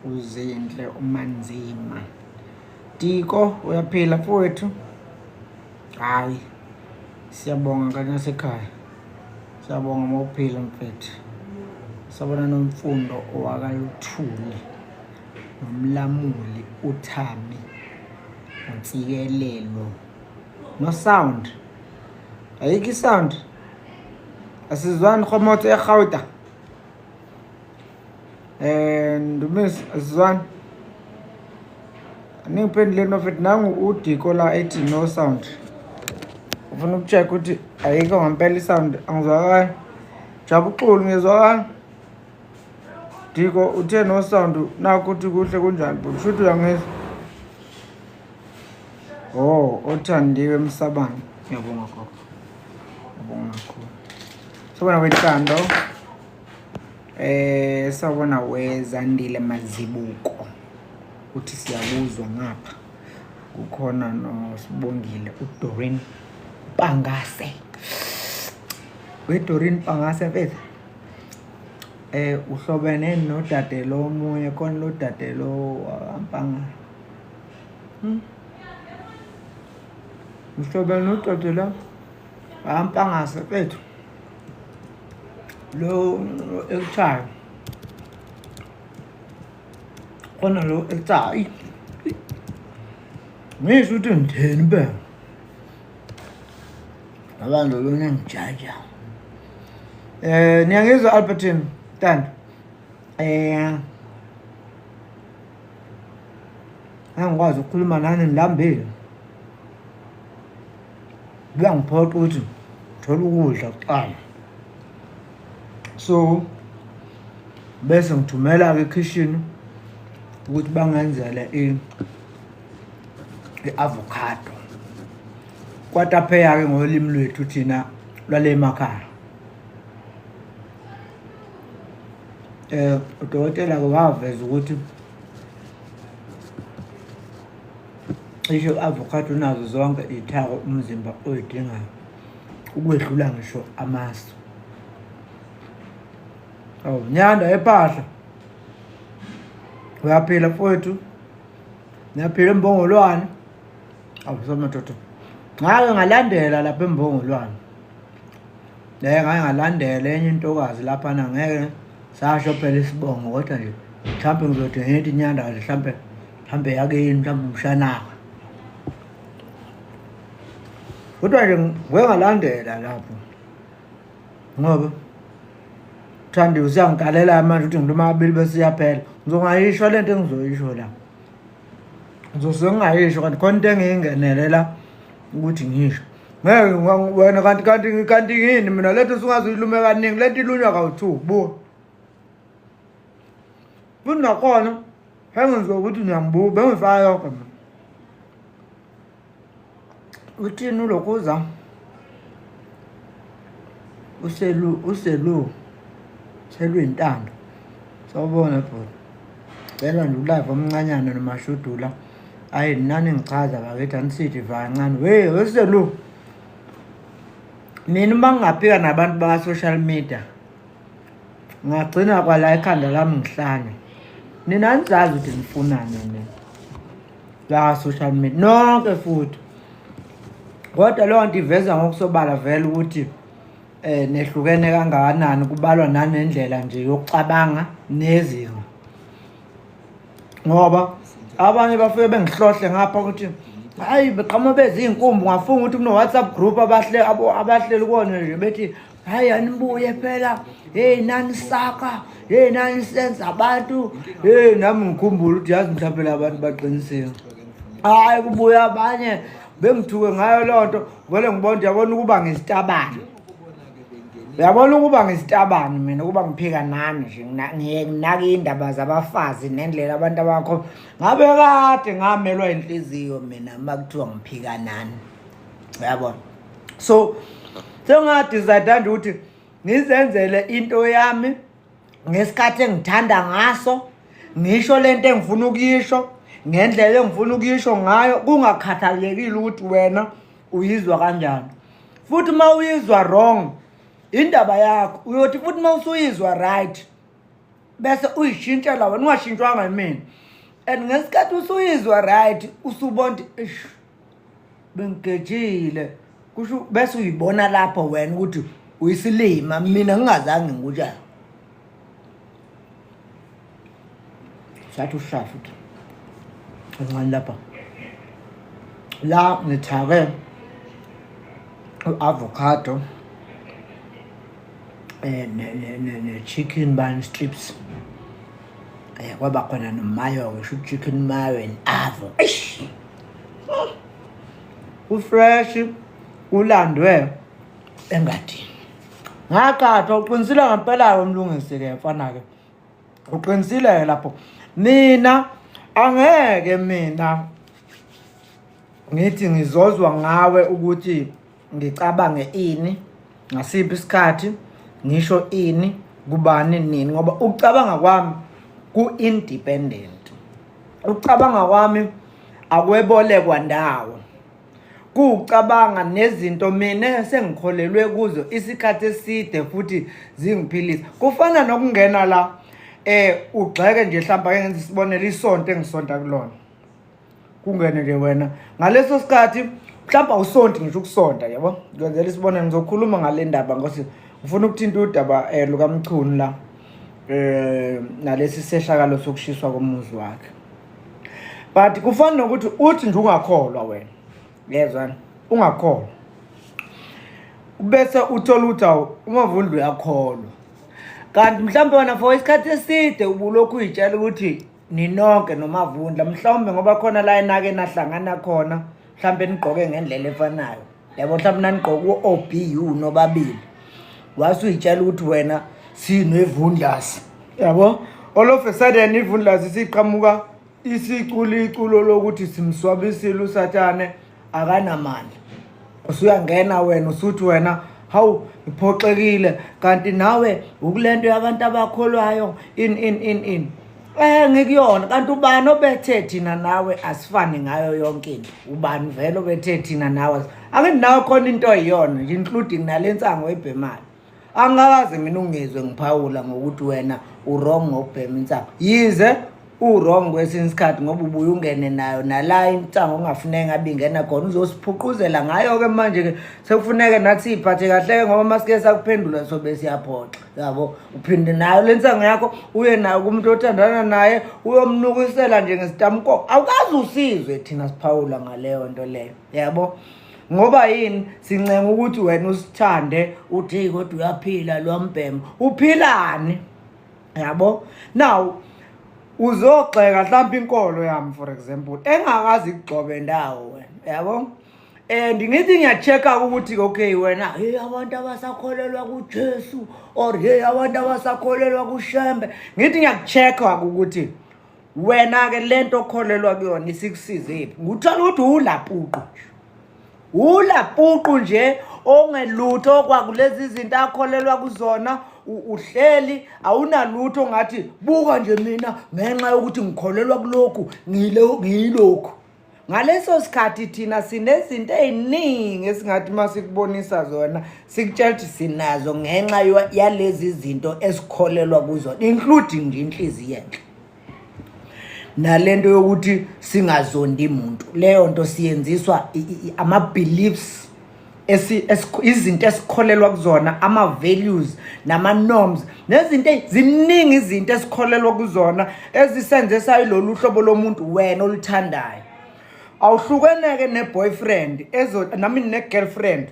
uZinhle uManzima. Diko uyaphila mfowethu? Hhayi, siyabonga ngane yasekhaya. Siyabonga uma uphila mfethu. Sabona noMfundo owakaLuthuli noMlamuli uThami noNtsikelelo. No sound. Ayikho i-sound. Asizwani Kgomotso eGauta. Ndumiso asizwani. Aningiphenduleni bafethu nangu uDiko la ethi no sound. Ufuna uku-check ukuthi ayikho ngempela i-sound angizwakali. Jabuxulu ngizwakala. Diko uthe no sound nakho uthi kuhle kunjani bhuti shuthi uyangizwa. Oh, othandiwe Msabane. Ngiyabonga gogo. Ngiyabonga kakhulu. Sawubona wethando. Sawubona wezandile Mazibuko. Uthi siyakuzwa ngapha. Kukhona noSibongile uDorin Pangase. WeDorin Pangase mfethu. Uhlobene nodade lo omunye khona lo dade lo wampanga. Uhlobene nodade lo wampangase mfethu. Lo ekuthayo. Khona lo ekuthayo. Ngisho ukuthi ngitheni be. Abantu lona ngijaja. Niyangizwa Albertine Ntando. Angikwazi ukukhuluma nani ngilambile. Kuyangiphoqa ukuthi ngithole ukudla kuqala. So bese ngithumela-ke ekhishini ukuthi bangenzele i-avocado. Kwatapheya-ke ngolimi lwethu thina lwale emakhaya. Udokotela-ke waveza ukuthi cishe u-avocado unazo zonke iy'thako umzimba oy'dingayo ukwedlula ngisho amasu. Awu Nyanda ephahla. Uyaphila mfowethu? Niyaphila embongolwane? Awu somadoda. Ngake ngalandela lapha embongolwane. Ngake ngalandela enye intokazi laphana ngeke sasho phela isibongo kodwa nje mhlawumbe ngizothi ngithi inyanda nje mhlawumbe mhlawumbe yakini mhlawumbe umshanaka. Kodwa nje ngike ngalandela lapho ngoba Thandiwe usiyangikalela manje ukuthi ngiluma kabili bese iyaphela. Ngizongayisho lento engizoyisho la. Ngizosuke ngingayisho kanti khona into engiyingenele la ukuthi ngisho. Ngeke wena kanti kanti kanti yini mina lento usungaze uyilume kaningi lento ilunywa kawu-two buka. Futhi nakhona sengenziwa ukuthi ngiyangibuka bengifaka yonke mina. Uthini ulokhuza? Uselu uselu selu intando. Sawubona bhuti. Cela nje ulive omncanyana nomashudula. Ayi nani ngichaza bakithi anisithi kancane. Hey uselu. Mina uma ngingaphika nabantu baka social media ngagcina kwala ekhanda lami ngihlanya. Nina anizazi ukuthi nifunani nina. La social media nonke futhi. Kodwa leyo nto iveza ngokusobala vele ukuthi nehlukene kangakanani kubalwa nanendlela nje yokucabanga nezinga. Ngoba abanye bafike bengihlohle ngapha ukuthi hayi beqhamuka bezinkumbi ungafunga ukuthi kuno-WhatsApp group abahle abahleli kuwona nje bethi hayi anibuye phela hey nanisaka hey nanisenza abantu hey nami ngikhumbula ukuthi yazi mhlawumbe labantu baqinisile. Hayi kubuya abanye bengithuke ngayo loo nto vele ngibona ukuthi yabona ukuba ngisitabane. Uyabona ukuba ngisitabane mina ukuba ngiphika nani nje ngiye nginake iy'ndaba zabafazi nendlela abantu abakho ngabe kade ngamelwa inhliziyo mina uma kuthiwa ngiphika nani. Uyabona? So sengadecide nje ukuthi ngizenzele into yami ngesikhathi engithanda ngaso ngisho lento engifuna ukuyisho ngendlela engifuna ukuyisho ngayo kungakhathalekile ukuthi wena uyizwa kanjani. Futhi uma uyizwa wrong indaba yakho uyothi futhi uma usuyizwa right Bese uyishintshela wena ungashintshwanga yimina. And ngesikhathi usuyizwa right usubona ukuthi eish bengigejile kusho bese uyibona lapho wena ukuthi uyisilima mina ngingazange ngikutshela. Sathi ushaya futhi kancane lapha la ngithake u-avocado eh ne-chicken bun strips eh kwaba khona nomayo ngisho chicken mayo and avo eish ufresh ulandwe engadini. Ngaqhathwa uqinisile ngempela-ke umlungisi-ke mfana-ke uqinisile-ke lapho. Mina angeke mina ngithi ngizozwa ngawe ukuthi ngicabange ini ngasiphi isikhathi ngisho ini kubani nini ngoba ukucabanga kwami ku-independent ukucabanga kwami akwebolekwa ndawo kuwucabanga nezinto mina esengikholelwe kuzo isikhathi eside futhi zingiphilisa. Kufana nokungena la ugxeke nje mhlawumbe ake ngenze isibonelo isonto engisonta kulona. Kungene nje wena ngaleso sikhathi mhlawumbe awusonti ngisho ukusonta yabo. Ngenzela isibonelo ngizokhuluma ngale ndaba ngokuthi ngifuna ukuthinta udaba lukaMchunu la nalesi sehlakalo sokushiswa komuzi wakhe. But kufana nokuthi uthi nje ungakholwa wena yezwana ungakholwa bese uthola ukuthi awu uMavundla uyakholwa kanti mhlawumbe wena for isikhathi eside ubulokhu uyitshela ukuthi ninonke noMavundla mhlawumbe ngoba khona la enake nahlangana khona mhlawumbe nigqoke ngendlela efanayo yabo mhlawumbe nanigqoke u-OBU nobabili wase uyitshela ukuthi wena sinevundlasi yabo all of a sudden ivundlasi isiqhamuka isicula iculo lokuthi simswabisile usathane akanamandla usuyangena wena usuthi wena hawu ngiphoxekile kanti nawe ukulento yabantu abakholwayo in in in in ngikuyona kanti ubani obethe thina nawe asifani ngayo yonke into ubani vele obethe thina nawe ake nawe khona into eyiyona nje including nalensango ebhemayo angikaze mina ungizwe ngiphawula ngokuthi wena uwrong ngokubhema insango yize uwrong kwesinye isikhathi ngoba ubuye ungene nayo nala insango ongafuneki ngabe ingena khona uzosiphuquzela ngayo-ke manje-ke sekufuneke nathi siyiphathe kahle-ke ngoba uma sike sakuphendula sobe siyaphoxa yabo uphinde nayo le nsango yakho uye nayo kumuntu othandana naye uyomnukisela nje ngesitamukoko awukaze usizwe thina siphawula ngaleyo nto leyo yabo ngoba yini sincenga ukuthi wena usithande uthi hey kodwa uyaphila lwambhema uphilani yabo now uzogxeka mhlawumbe inkolo yami for example engakazi igxobe ndawo wena yabo and ngithi ngiya-check-a ukuthi okay wena hey abantu abasakholelwa kuJesu or hey abantu abasakholelwa kuShembe ngithi ngiyaku-check-a ukuthi wena-ke le nto okholelwa kuyona isikusizephi nguthola ukuthi ulapuqu nje ulapuqu nje ongelutho kwakulezi zinto akholelwa kuzona uhleli awunalutho ngathi buka nje mina ngenxa yokuthi ngikholelwa kulokhu ngiyilokhu ngaleso sikhathi thina sinezinto ey'ningi esingathi uma sikubonisa zona sikutshela ukuthi sinazo ngenxa yalezi zinto esikholelwa kuzona including nje inhliziyo enhle nalento yokuthi singazondi muntu leyo nto siyenziswa ama-beliefs izinto esikholelwa kuzona ama-values nama-norms nezinto ziningi izinto esikholelwa kuzona ezisenze sayilolu hlobo lomuntu wena oluthandayo awuhlukeneke ne-boyfriend nami ne-girlfriend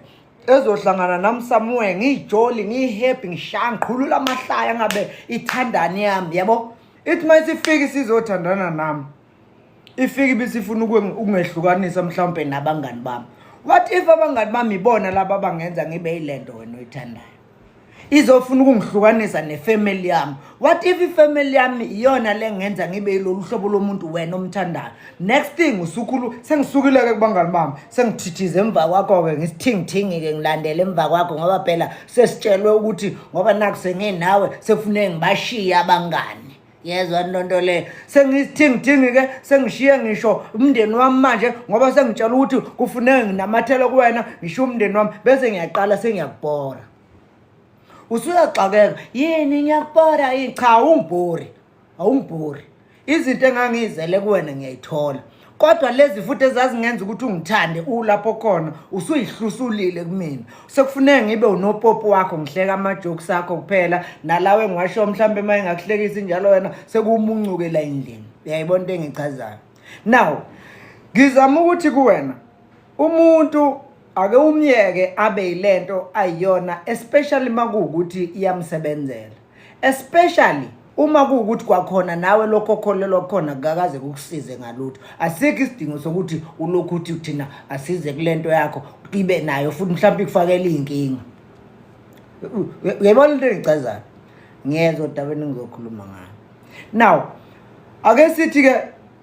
ezohlangana nami somewhere ngiyijoli ngiyi-happy ngishaya ngiqhulula amahlaya ngabe ithandani yami yabo ithi uma isifika isizothandana nami ifike ibisifuna ukungehlukanisa mhlawumpe nabangani bami what if abangani bami ibona laba abangenza ngibe yilento wena oyithandayo izofuna ukungihlukanisa nefamily yami what if ifamily yami iyona le ngenza ngibe yilolu hlobo lomuntu wena omthandayo next thing usukhulu sengisukile-ke kubangani bami sengithithize emva kwakho-ke ngisithingithingi-ke ngilandele emva kwakho ngoba phela sesitshelwe ukuthi ngoba naku senginawe sekufuneke ngibashiye abangani yezwa nto leyo sengisithingithingi-ke sengishiye ngisho umndeni wami manje ngoba sengitshela ukuthi kufuneke nginamathele kuwena ngishiye umndeni wami bese ngiyaqala sengiyakubhora. Usuyaxakeka, yini ngiyakubora yini? Cha, awungibhori, awungibhori. Izinto engangiyizele kuwena ngiyayithola, kodwa lezi futhi ezazingenza ukuthi ungithande ulapho khona usuyihlusulile kumina. Sekufuneka ngibe unopopo wakho, ngihleka ama-jokes akho kuphela, nalawo engiwasho mhlawumbe uma engakuhlekisi njalo wena sekuwumuncuke la endlini. Uyayibona into engichazayo? Now ngizama ukuthi kuwena umuntu ake umyeke abe yilento ayiyona, especially makuwukuthi iyamsebenzela, especially uma kuwukuthi kwakhona nawe lokho okholelwa khona kukakaze kukusize ngalutho. Asikho isidingo sokuthi ulokhu uthi thina asize kulento yakho ibe nayo futhi mhlawumbe ikufakela iy'nkinga. Uyayibona into engichazayo? Ngiyezwa odabeni engizokhuluma ngayo. Now ake sithi-ke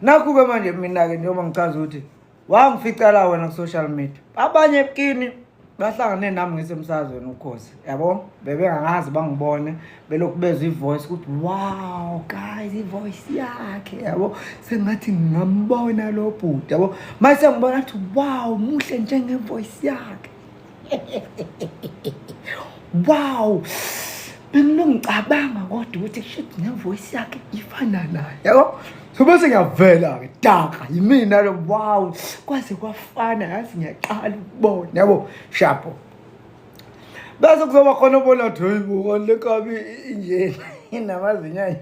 nakhu-ke manje mina-ke njengoba ngichaza ukuthi wangifica la wena ku-social media, abanye kini bahlangane nami ngisemsakazweni Ukhozi, yabo, bebengangazi bangibone belokhu bezwa ivoice ukuthi wow guys, ivoice yakhe, yabo, sengathi ngingambona lo bhuti, yabo. Mase sengibona athi wow, muhle njengevoice yakhe, wow, bengilongicabanga kodwa ukuthi shit nevoice yakhe ifana naye, yabo. So bese ngiyavela-ke daka yimina lo, wow, kwaze kwafana, yazi ngiyaqala ukubona, yabo, shapo. Bese kuzoba khona obona ukuthi heyi bo, le nkabi injena inamazinyane.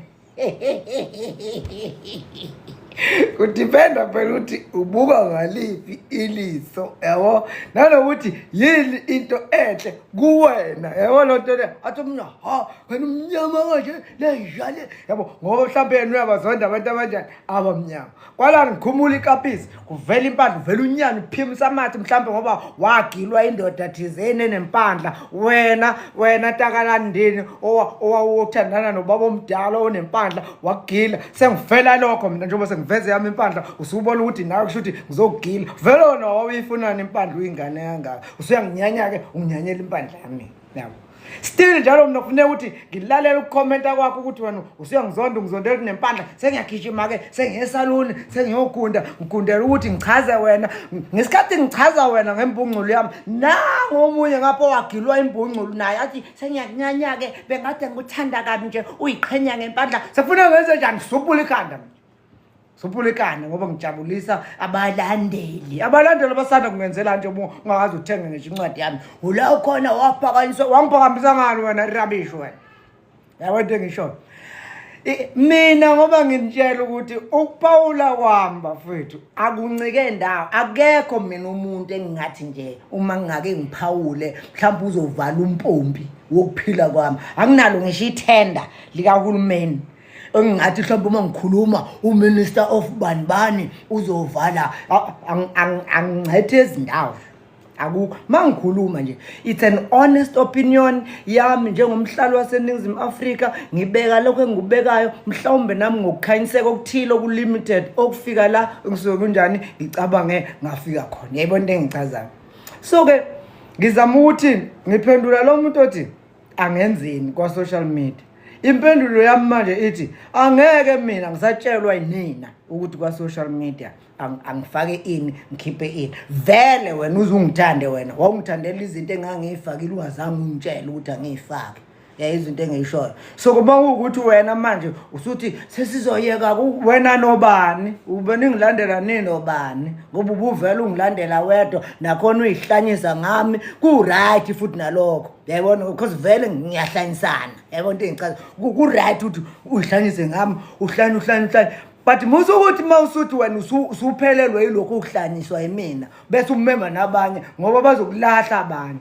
Kudependa phela ukuthi ubuka ngaliphi iliso, yabo, nanokuthi yini into enhle kuwena, yabo. Loo nto le athi omunye, ha wena umnyama kanje lenjale, yabo, ngoba mhlawumbe yena uyabazonda abantu abanjani, abamnyama. Kwala ngikhumula ikapisi, kuvela impandla, uvela unyana uphimisa amathe, mhlawumbe ngoba wagilwa indoda thizeni enempandla. Wena wena takalandini owawuthandana nobaba omdala onempandla, wakugila. Sengifela lokho mina, njengoba sengiveze yami impandla, usubona ukuthi nawe kusho ukuthi ngizokugila. Vele wena wawuyifunani impandla, uyingane kangaka? Usuyanginyanya-ke, unginyanyela impandla yami, yabo. Still njalo mina kufuneka ukuthi ngilalele ukukhomenta kwakho ukuthi wena usuyangizonda, ungizondela kunempandla. Sengiyagijima-ke, sengiyesaluni, sengiyogunda, ngigundela ukuthi ngichaze wena. Ngesikhathi ngichaza wena ngembungculu yami, nangu omunye ngapho wagilwa imbungculu naye athi sengiyakunyanya-ke, bengade ngikuthanda kabi nje, uyiqhenya ngempandla. Sekufuneka ngenze njani? Supula ikhanda mina, supula ikhanda, ngoba ngijabulisa abalandeli, abalandeli abasanda kungenzela nje. Ungakaze uthenge ngisho incwadi yami, ula ukhona waphakanyiswa, wangiphakamisa ngani wena rubbish wena? Yabo into engishoyo mina, ngoba nginitshela ukuthi ukuphawula kwami bafethu akuncike ndawo. Akekho mina umuntu engingathi nje uma ngingake ngiphawule mhlawumbe uzovala umpompi wokuphila kwami. Anginalo ngisho ithenda likahulumeni engingathi mhlawumbe uma ngikhuluma uminister of bani bani uzovala. Angingcethe ezindawo, akukho. Ma ngikhuluma nje, it's an honest opinion yami njengomhlali waseNingizimu Afrika. Ngibeka lokho engikubekayo, mhlawumbe nami ngokukhanyiseka okuthile okulimited okufika la ngisuke kunjani ngicabange ngafika khona. Yayibona into engichazayo? So-ke ngizama ukuthi ngiphendula lo muntu othi angenzeni kwa-social media. Impendulo yami manje ithi angeke mina ngisatshelwa yinina ukuthi kwa-social media angifake ini, ngikhiphe ini. Vele wena uze ungithande, wena wawungithandela izinto engangiyifakile, ungazange ungitshele ukuthi angiyifake. Yayizinto into engiyishoyo. So kuba ukuthi wena manje usuthi sesizoyeka wena nobani, ube ningilandela ninobani? Ngoba ubuvele ungilandela wedwa, nakhona uyihlanyisa ngami, ku-right futhi nalokho, yayibona, because vele ngiyahlanyisana. Yayibona into engichaza? Ku-right ukuthi uyihlanyise ngami, uhlanye uhlanye uhlanye, but musa ukuthi uma usuthi wena usuphelelwe yilokhu ukuhlanyiswa yimina, bese umema nabanye, ngoba bazokulahla abanye.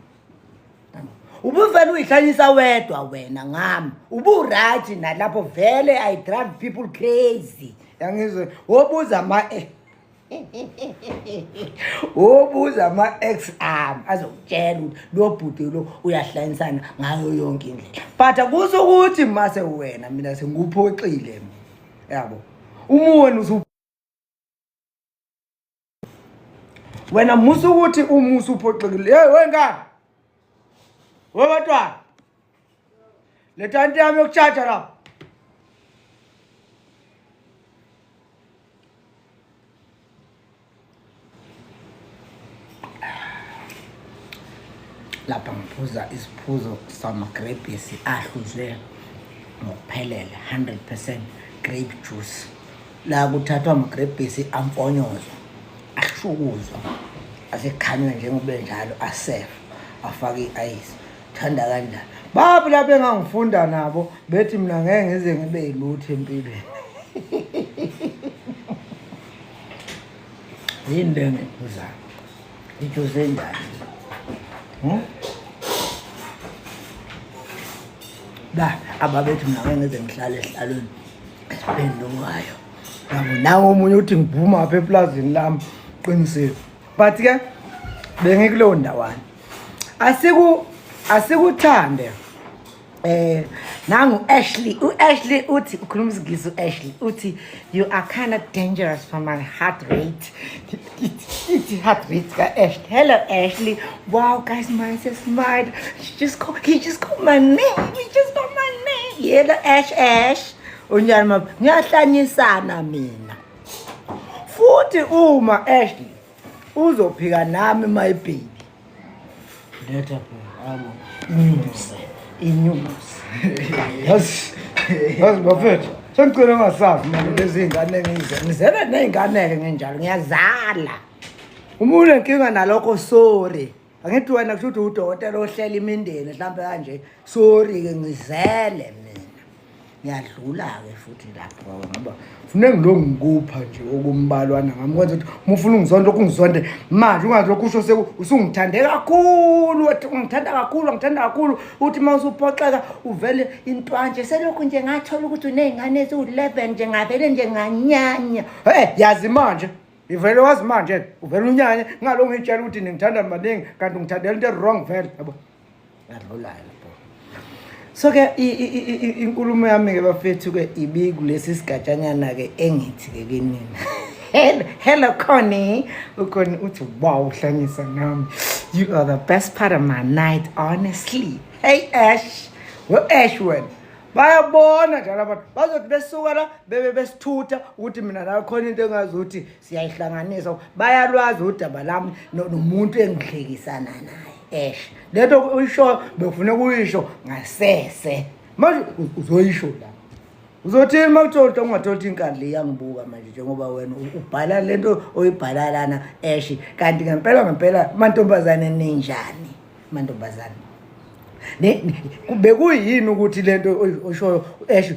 Ubuvele uyihlanyisa wedwa wena ngami, ubu-right nalapho. Vele I drive people crazy, yangizwe? Wobuza ama wobuza ama-ex ami, azokutshela ukuthi lo bhuti lo uyahlanyisana ngayo yonke indlela. But akusho ukuthi mase wena mina sengikuphoxile mina, yabo. Uma wena usu wena musa ukuthi uma usuphoxekile, hey wengane, webantwana, le tanti yami yokutshaja lapha. Lapha ngiphuza isiphuzo samagrebhisi ahluzwe ngokuphelele, 100% grape juice. La kuthathwa amagrebhisi amfonyozwa, ahlukuzwa, asekhanywe njengoba enjalo, asefa, afake i-ayisi. Thanda kanjani? Baphi lapho engangifunda nabo bethi mina ngeke ngize ngibe yilutho empilweni. Yini le engiyiphuzayo? Ijuice enjani? Ba ababethi mina ngeke ngize ngihlale esihlalweni esiphendukayo. Yabo nawe omunye uthi ngiphuma apha eplazini lami qinisile. But ke bengikuleyo ndawana. Asiku asikuthande nangu Ashley, uAshley uthi ukhuluma isiNgisi. uAshley uthi, "You are kind of dangerous for my heart rate." Ithi heart rate ka Ashley. Hello Ashley. Wow guys, mine says smile. She just called he just called my name. He just called my name. Yebo Ash, Ash, unjani ma? Ngiyahlanyisana mina futhi uma Ashley uzophika nami, my baby. Letha phela abo inyuse inyuse. Yazi, yazi bafethu, sengicela ungasazi mina lezi ngane ngize ngizele ney'ngane-ke ngenjalo ngiyazala. Uma unenkinga nalokho, sorry. Angithi wena kusho ukuthi udokotela ohlela imindeni mhlawumbe kanje. Sorry-ke, ngizele mina. Ngiyadlula-ke futhi lapho ngoba funeka ngilo ngikupha nje okumbalwana ngami kwenza ukuthi uma ufuna ungizonde lokhu ungizonde manje, ungazi lokhu usho usungithande kakhulu, wathi ungithanda kakhulu, angithanda kakhulu, uthi uma usuphoxeka uvele intwanje selokhu nje ngathola ukuthi uney'ngane eziwu-11 nje, ngavele nje nganyanya. Hey, yazi manje ivele wazi manje uvele unyanye ngalo ngitshela ukuthi ningithanda maningi kanti ungithandela into e-wrong vele, yabo. Ngadlulayo lapho. So ke inkulumo yami ke bafethu ke ibikulesi sigatshanyana ke engithi ke kinina. Hello, hello Connie. UConnie uthi, "Wow, uhlanyisa nami. You are the best part of my night, honestly." Hey Ash. We Ash wena. Bayabona njalo abantu bazothi besuka la bebe besithutha ukuthi mina la khona into engazi ukuthi siyayihlanganisa. Bayalwazi udaba lami nomuntu engihlekisana naye. Ash, lento uyisho bekufuneka uyisho ngasese, manje uzoyisho la uzothini uma kuthiwa ukuthi ungathola ukuthi inkandla iyangibuka manje njengoba wena ubhala lento oyibhala lana Ash. Kanti ngempela ngempela mantombazane ninjani mantombazane? Bekuyini ukuthi lento oshoyo Ash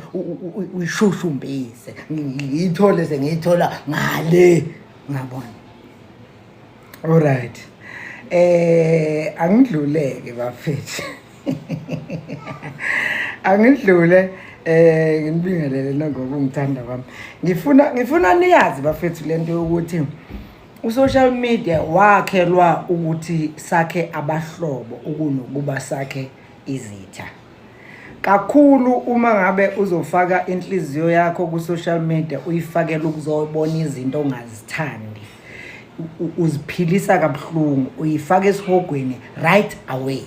uyishushumbise, ngiyithole sengiyithola ngale ngabona. Alright, angidluleke bafethu, angidlule nginibingelele nangoba ungithanda kwami. Ngifuna niyazi bafethu lento yokuthi u-social media wakhelwa ukuthi sakhe abahlobo ukunokuba sakhe izitha kakhulu. Uma ngabe uzofaka inhliziyo yakho ku-social media uyifakele ukuzobona izinto ongazithandi, uziphilisa kabuhlungu, uyifaka esihogweni right away.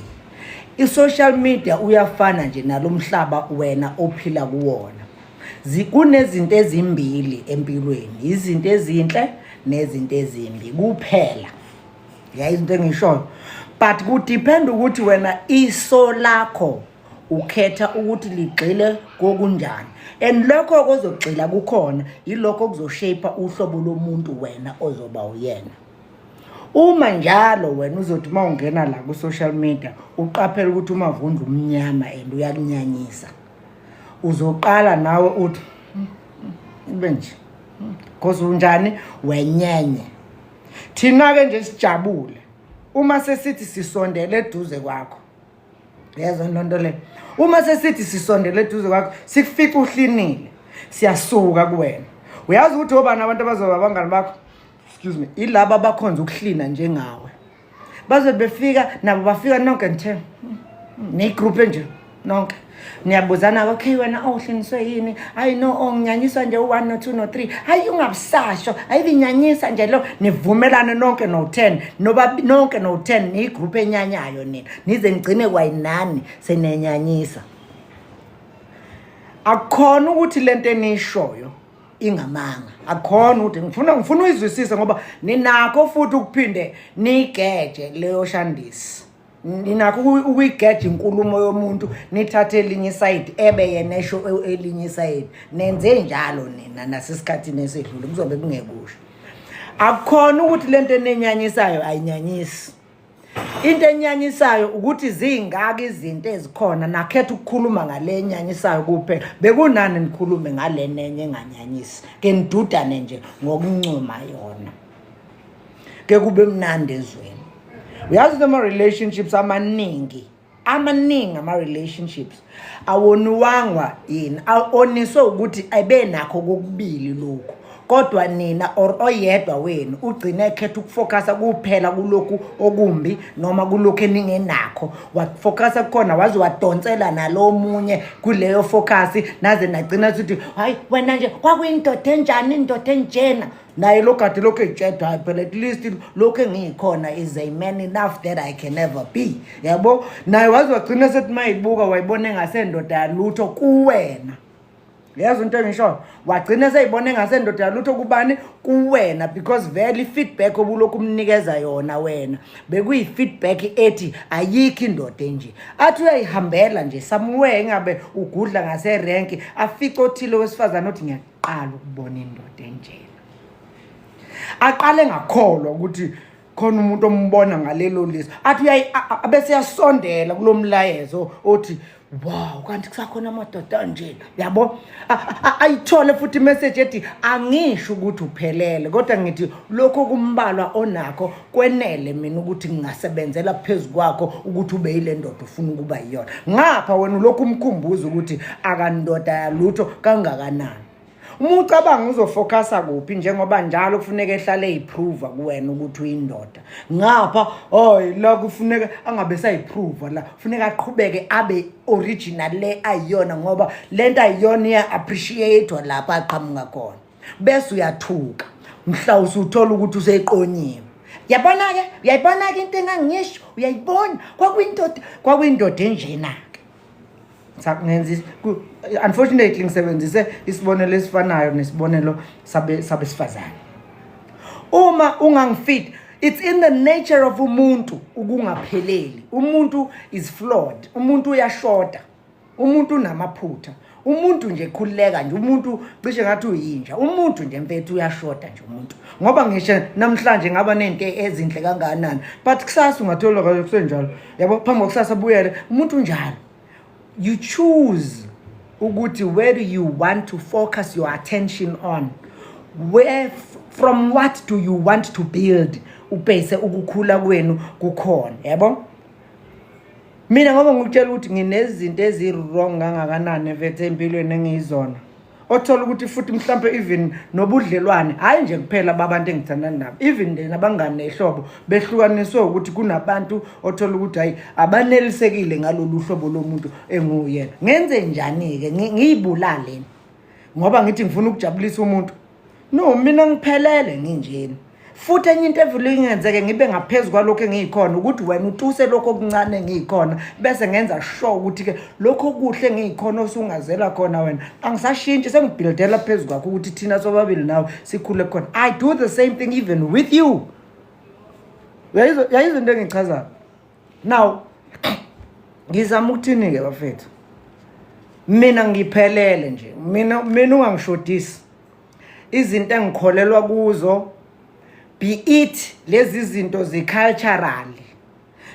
I-social media uyafana nje nalomhlaba wena ophila kuwona. Kunezinto ezimbili empilweni, izinto ezinhle nezinto ezimbi kuphela. Ya, izinto engishoyo, but kudepend ukuthi wena iso lakho ukhetha ukuthi ligxile kokunjani, and lokho kozogxila kukhona yilokho okuzoshape uhlobo lomuntu wena ozoba uyena. Uma njalo wena uzothi uma ungena la ku-social media uqaphele ukuthi uMavundla umnyama and uyakunyanyisa, uzoqala nawe uthi ube nje cause unjani wenyenye. Thina-ke nje sijabule uma sesithi sisondele eduze kwakho, yezwa loo nto leyo. Uma sesithi sisondele eduze kwakho sikufica uhlinile, siyasuka kuwena. Uyazi ukuthi obani abantu abazoba abangani bakho? Excuse me, ilaba abakhonza ukuhlina njengawe. Bazobe befika nabo, bafika nonke nithe neyigroup nje nonke niyabuzana, "Okay wena, oh, uhliniswe yini?" "Hayi no, oh, nginyanyiswa nje u-one no-two no-three." "Hayi, ungabusasho, ayibinyanyisa nje lo." Nivumelane nonke no-10 noba nonke no-10 niyigroup enyanyayo nina, nize nigcine kwayinani senenyanyisa. Akukhona ukuthi lento eniyishoyo ingamanga, akukhona ukuthi ngifuna uyizwisise ngoba ninakho futhi ukuphinde niyigeje leyo shandisi. Ninakho ukuyigeja inkulumo yomuntu, nithathe elinye isayidi ebe yena esho elinye isayidi. Nenze njalo nina nasesikhathini esedlule, kuzobe kungekusho. Akukhona ukuthi lento enenyanyisayo ayinyanyisi. Into enyanyisayo ukuthi zingaka izinto ezikhona, nakhetha ukukhuluma ngale enyanyisayo kuphela. Bekunani nikhulume ngale nenye enganyanyisi, ke nidudane nje ngokuncoma yona, ke kube mnandi ezweni. Uyazi ukuthi ama-relationships amaningi, amaningi ama-relationships awoniwangwa yini? Oniswe ukuthi abenakho kokubili lokhu, kodwa nina or oyedwa wenu ugcine ekhetha ukufocusa kuphela kulokhu okumbi noma kulokhu eningenakho. Wafocusa kukhona waze wadonsela nalo munye kuleyo focus, naze nagcina sithi, "Hayi wena nje, kwakuyindoda enjani, indoda enjena?" Naye lo kade lokhu ey'tshedwa, "Hayi phela, at least lokhu engiyikhona is a man enough that I can ever be," yabo. Naye waze wagcina sethi uma yibuka wayibona engasendoda yalutho kuwena. Yazi into engishoyo, wagcina seyibona engasendoda yalutho kubani? Kuwena, because vele i-feedback obulokhu umnikeza yona wena bekuyi-feedback ethi ayikho indoda enje. Athi uyayihambela nje somewhere, engabe ugudla ngaserenki, afice othile wesifazane othi, "Ngiyaqala ukubona indoda enjena." Aqale ngakholwa ukuthi khona umuntu ombona ngalelo liso. Athi abese yasondela kulo mlayezo othi, "Wow, kanti kusakhona amadoda anje," yabo. Ayithole futhi imessage ethi, "Angisho ukuthi uphelele, kodwa ngithi lokho kumbalwa onakho kwenele mina ukuthi ngingasebenzela phezu kwakho ukuthi ube yile ndoda ufuna ukuba yiyona." Ngapha wena ulokhu umkhumbuza ukuthi akandoda yalutho kangakanani. Uma ucabanga, uzofocusa kuphi, njengoba njalo kufuneka ehlale eyiprova kuwena ukuthi uyindoda? Ngapha oy la kufuneka angabe sayiprova, la kufuneka aqhubeke abe original le ayiyona, ngoba lento ayiyona iya-appreciate lapha aqhamuka khona. Bese uyathuka mhla usuthola ukuthi useqonyiwe. Yabona-ke, uyayibona-ke into engangisho, uyayibona, kwakuyindoda enjena-ke. Ngenza, unfortunately ngisebenzise isibonelo esifanayo nesibonelo sabesifazane. Uma ungangifit, it's in the nature of umuntu ukungapheleli. Umuntu is flawed, umuntu uyashoda, umuntu unamaphutha, umuntu nje khululeka nje, umuntu cishe ngathi uyinja, umuntu nje mfethu uyashoda nje umuntu. Ngoba ngisho namhlanje ngaba nento ezinhle kangakanani, but kusasa ungathola kahle kusenjalo, yabo, phambi kokusasa buyele umuntu njalo. You choose ukuthi where do you want to focus your attention on, where from what do you want to build, ubhese ukukhula kwenu kukhona, yabo. Mina ngoba ngikutshela ukuthi nginezinto ezi-wrong kangakanani mfethu empilweni engiyizona, othola ukuthi futhi mhlampe even nobudlelwane, hhayi nje kuphela babantu engithandana nabo, even nabangani nehlobo behlukaniswe ukuthi kunabantu othola ukuthi hhayi, abanelisekile ngalolu hlobo lomuntu enguwuyena. Ngenze njani-ke? Ngiyibulale ngoba ngithi ngifuna ukujabulisa umuntu? No, mina ngiphelele nginjeni. Futhi enye into evele ingenzeke ngibe ngaphezu kwalokho engiyikhona ukuthi wena utuse lokho okuncane engiyikhona, bese ngenza sure ukuthi-ke lokho okuhle engiyikhona osungazela khona wena angisashintshi, sengibuildela phezu kwakho ukuthi thina sobabili nawe sikhule khona. I do the same thing even with you. Uyayizwa into engiyichazayo? Now ngizama ukuthini-ke bafethu? Mina ngiphelele nje, mina ungangishodisi izinto engikholelwa kuzo, be it lezi zinto zi-cultural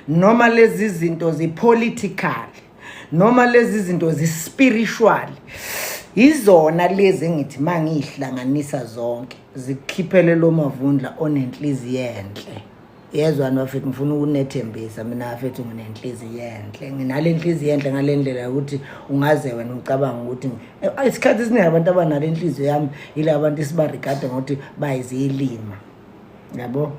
noma lezi zinto zi-political noma lezi zinto zi-spiritual. Izona lezi engithi uma ngiyihlanganisa zonke zikukhiphele lo Mavundla onenhliziyo enhle. Yezwani bafethu, ngifuna ukunethembisa mina bafethu, nginenhliziyo enhle, nginale nhliziyo enhle ngale ndlela yokuthi ungaze wena ucabanga ukuthi isikhathi esiningi abantu abanale nhliziyo yami yila bantu esibaregarda ngokuthi bayizilima, yabo.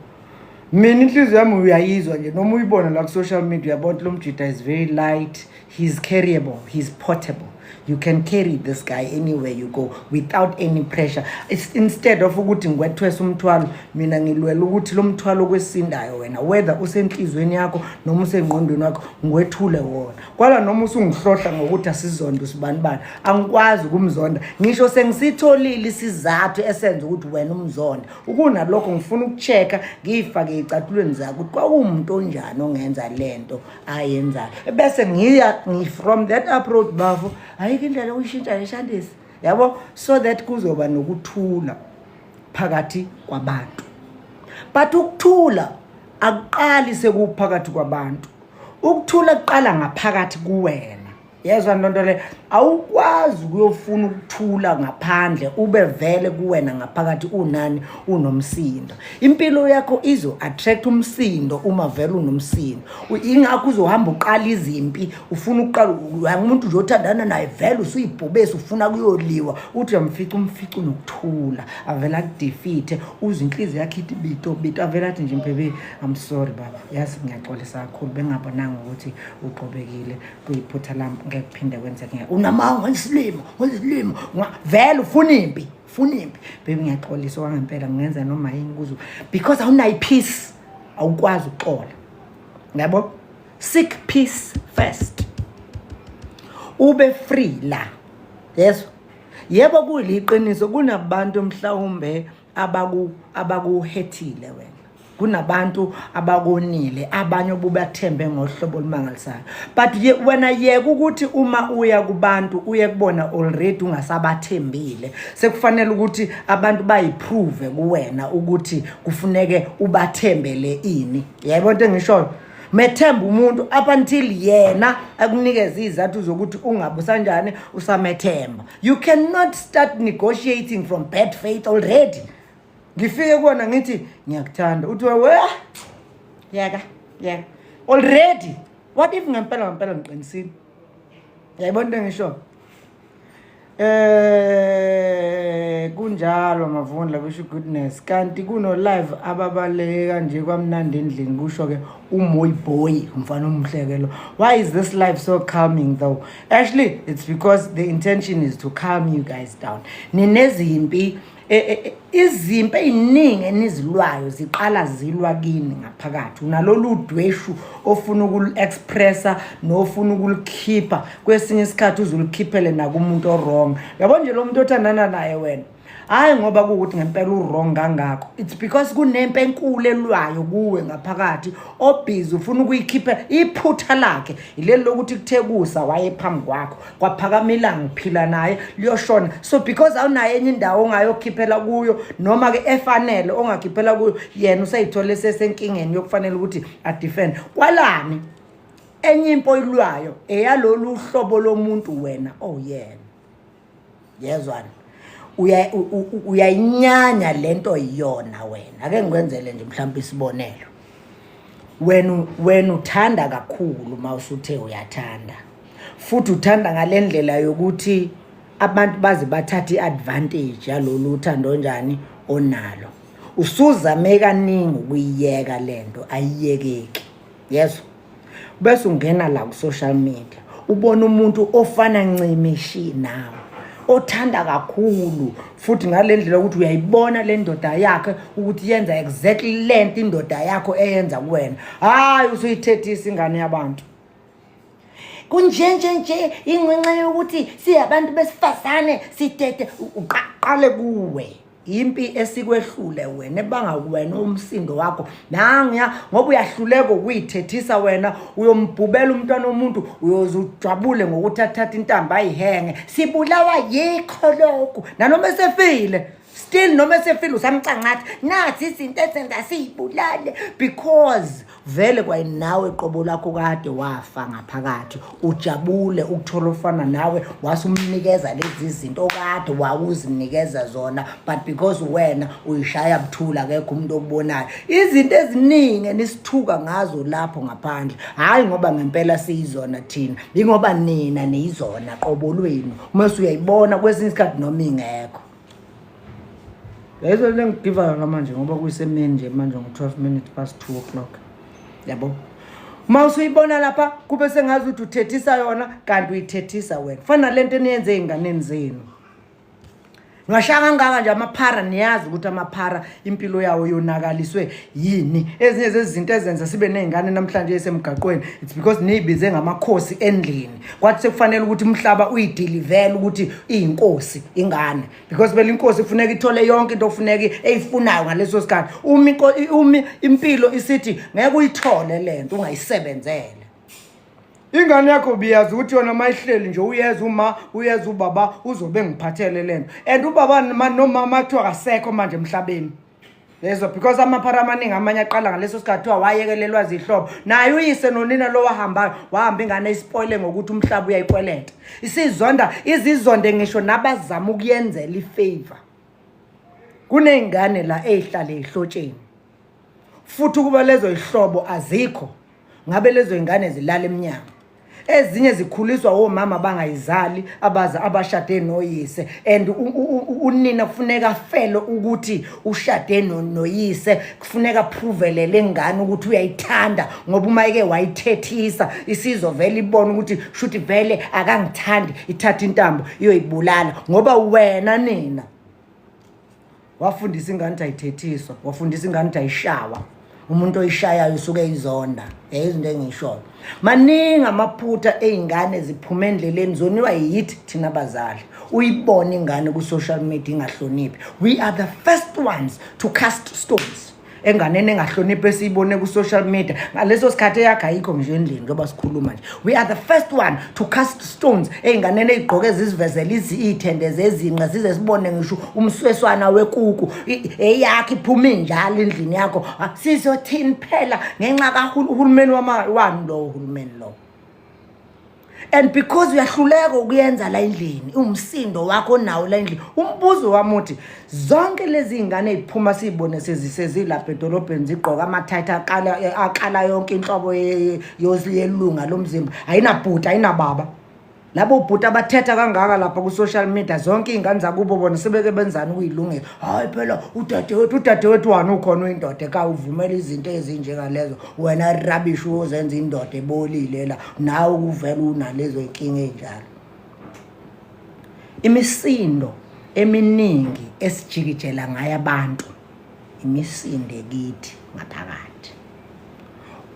Mina inhliziyo yami uyayizwa nje noma uyibona la ku-social media, uyabona ukuthi lo mjida is very light, he's carryable, he's portable. You can carry this guy anywhere you go without any pressure. It's instead of ukuthi ngikwethwesa umthwalo, mina ngilwela ukuthi lo mthwalo okwesindayo wena, whether usenhlizweni yakho noma usengqondweni wakho, ngiwethule wona. Kwala noma usungihlohla ngokuthi asizonde usibanibani, angikwazi ukumzonda ngisho sengisitholile isizathu esenza ukuthi wena umzonde. Ukunalokho ngifuna ukucheck-a, ngiyifake ey'cathulweni zakho ukuthi kwakuwumuntu onjani ongenza lento ayenzayo, bese ngiya from that approach, bafo, ayikho indlela yokuyishintsha leshandisi, yabo, so that kuzoba nokuthula phakathi kwabantu. But ukuthula akuqali sekuphakathi kwabantu, ukuthula kuqala ngaphakathi kuwena. Yezwa nto le, awukwazi ukuyofuna ukuthula ngaphandle ube vele kuwena ngaphakathi unani, unomsindo. Impilo yakho izo-attract umsindo uma vele unomsindo. Ingakho uzohamba uqala izimpi, ufuna ukuqala umuntu nje othandana naye, vele usuyibhubesi, ufuna kuyoliwa. Uthi uyamfica, umfica unokuthula, avele akudefeat-e, uzwe inhliziyo yakho ithi bito bito, avele athi nje, "Baby, I'm sorry baba, yazi ngiyaxolisa kakhulu, bengabonanga ukuthi uqobekile, kuyiphutha lami, ngeke kuphinde kwenzeke." Unamanga, wenza isilimo, wenza isilimo. Vele ufuna impi, ufuna impi. "Baby, ngiyaxolisa okwangempela, ngingenza noma yini kuzo," because awunayo peace, awukwazi ukuxola, yabo. Seek peace first, ube free la. Yes, yebo, kuliqiniso, kunabantu mhlawumbe abakuhethile wena, kunabantu abakonile, abanye obubathembe ngohlobo olumangalisayo, but wena yeka ukuthi uma uya kubantu uye kubona already ungasabathembile. Sekufanele ukuthi abantu bayiprove kuwena ukuthi kufuneke ubathembele ini. Yayibona into engishoyo? Methemba umuntu up until yena akunikeze izathu zokuthi ungabe usanjani usamethemba. You cannot start negotiating from bad faith already. Ngifike kuwona ngithi ngiyakuthanda, uthi we yeka yeka already. What if ngempela ngempela ngiqinisile? Yayibona into engisho? Kunjalo Mavundla, kusho goodness. Kanti kuno live ababaleke kanje kwamnandi endlini, kusho ke uMoy Boy, umfana omuhle ke lo. Why is this live so calming though? Actually, it's because the intention is to calm you guys down. Ninezimpi, izimpi ey'ningi enizilwayo ziqala zilwa kini ngaphakathi. Unalolu dweshu ofuna ukulu-expressa nofuna ukulikhipha, kwesinye isikhathi uzulikhiphele nakumuntu o-wrong. Yabo nje lo muntu othandana naye wena, hhayi ngoba kuwukuthi ngempela u-wrong kangako, it's because kunempi enkulu elwayo kuwe ngaphakathi obhizi ufuna ukuyikhipha. Iphutha lakhe ileli lokuthi kuthe kusa waye phambi kwakho, kwaphakama ilanga, uphila naye, liyoshona. So because awunayo enye indawo ongayokhiphela kuyo noma-ke efanele ongakhiphela kuyo, yena useyithole sesenkingeni yokufanele ukuthi adefend. Kwalani enye impi oyilwayo eyalolu hlobo lomuntu wena owuyena. Yezwana, uyayinyanya lento iyona wena. Ake ngikwenzele nje mhlawumbe isibonelo. Wena uthanda kakhulu, uma usuthe uyathanda, futhi uthanda ngale ndlela yokuthi abantu baze bathathe i-advantage yalolu uthando onjani onalo. Usuzame kaningi ukuyiyeka lento, ayiyekeki. Yezwa, bese ungena la ku-social media, ubona umuntu ofana ncimishi nawe, othanda kakhulu futhi ngale ndlela ukuthi uyayibona le ndoda yakhe ukuthi yenza exactly lento indoda yakho eyenza kuwena. Hhayi, usuyithethisa ingane yabantu. Kunje nje nje ingenxa yokuthi siyabantu besifazane sidede. Uqale kuwe impi esikwehlule wena, ebanga wena umsindo wakho nanguya, ngoba uyahluleka ukuyithethisa wena. Uyombhubela umntwana womuntu, uyoze ujabule ngokuthi athathe intambo ayihenge. Sibulawa yikho lokhu. Nanoma esefile still, noma esefile usamcangatha, nathi izinto ezenza siyibulale, because vele kwayinawe qobo lakho kade wafa ngaphakathi. Ujabule ukuthola ofana nawe, wase umnikeza lezi zinto okade wawuzinikeza zona, but because wena uyishaya buthula, akekho umuntu okubonayo. Izinto eziningi enisithuka ngazo lapho ngaphandle, hhayi ngoba ngempela siyizona thina, ingoba nina niyizona qobo lwenu. Uma usuyayibona kwesinye isikhathi noma ingekho. Lezo le ngigiva yona manje, ngoba kuyisemini nje manje, ngo-12 minutes past 2 o'clock, yabo. Uma usuyibona lapha kube sengazi ukuthi uthethisa yona, kanti uyithethisa wena. Fana nalento eniyenze ey'nganeni zenu. Ngiwashaya kangaka nje amaphara, niyazi ukuthi amaphara impilo yawo yonakaliswe yini. Ezinye zezinto ezenza sibe ney'ngane namhlanje esemgaqweni, it's because niyibize ngamakhosi endlini. Kwathi sekufanele ukuthi umhlaba uyidilivele ukuthi iyinkosi ingane, because phela inkosi kufuneka ithole yonke into okufuneka eyifunayo ngaleso sikhathi. Uma impilo isithi ngeke uyithole lento ungayisebenzele. Ingane yakho biyazi ukuthi yona mayihleli nje uyeza uma uyeza ubaba uzobe ngiphathele lento, and ubaba nomama kuthiwa kasekho manje emhlabeni. Yezwa, because amaphara amaningi amanye aqala ngaleso sikhathi kuthiwa wayekelelwa zihlobo naye uyise nonina lo wahambayo, wahamba ingane ispoile ngokuthi umhlaba uyayikweleta, isizonda izizonde ngisho nabazama ukuyenzela ifavor. Kuney'ngane la ey'hlale ey'hlotsheni, futhi ukuba lezo y'hlobo azikho ngabe lezo y'ngane zilala emnyango. Ezinye zikhuliswa omama bangayizali, abaza abashade noyise, and unina kufuneka afele ukuthi ushade noyise, kufuneka approvelele ingane ukuthi uyayithanda, ngoba uma eke wayithethisa isizovela ibone ukuthi shuthi vele akangithandi, ithatha intambo iyoyibulala. Ngoba wena nina wafundisa ingane ukuthi ayithethiswa, wafundisa ingane ukuthi ayishawa. Umuntu oyishayayo usuke eyizonda. Izinto engiyishoyo, maningi amaphutha ey'ngane ziphuma endleleni, zoniwa yithi thina abazali. Uyibone ingane ku-social media ingahloniphi, we are the first ones to cast stones enganeni engahloniphi esiyibone ku-social media ngaleso sikhathi eyakhe ayikho ngisho endlini njengoba sikhuluma nje. We are the first one to cast stones ey'nganeni ey'gqoke zizivezela iy'thende zezinqa, size sibone ngisho umsweswana wekuku eyakho iphuma injalo endlini yakho. Sizothini phela ngenxa kahulumeni wani lowo hulumeni lowo? And because uyahluleka ukuyenza la endlini, umsindo wakho onawo la endlini. Umbuzo wami uthi, zonke lezi iy'ngane ey'phuma siy'bone sezilapha edolobheni zigqoka ama-tight akala yonke inhlobo yelunga lomzimba, ayinabhuti, ayinababa. Labo bhuti abathetha kangaka lapha ku-social media, zonke iy'ngane zakubo bona sebeke benzani ukuyilungela? Hhayi phela udadewethu, udadewethu wani ukhona uyindoda ekhaya uvumela izinto ezinjengalezo? Wena rubbish, uyozenza indoda ebolile la nawe ukuvela unalezo y'nkinga ey'njalo. Imisindo eminingi esijikijela ngayo abantu, imisindo ekithi ngaphakathi.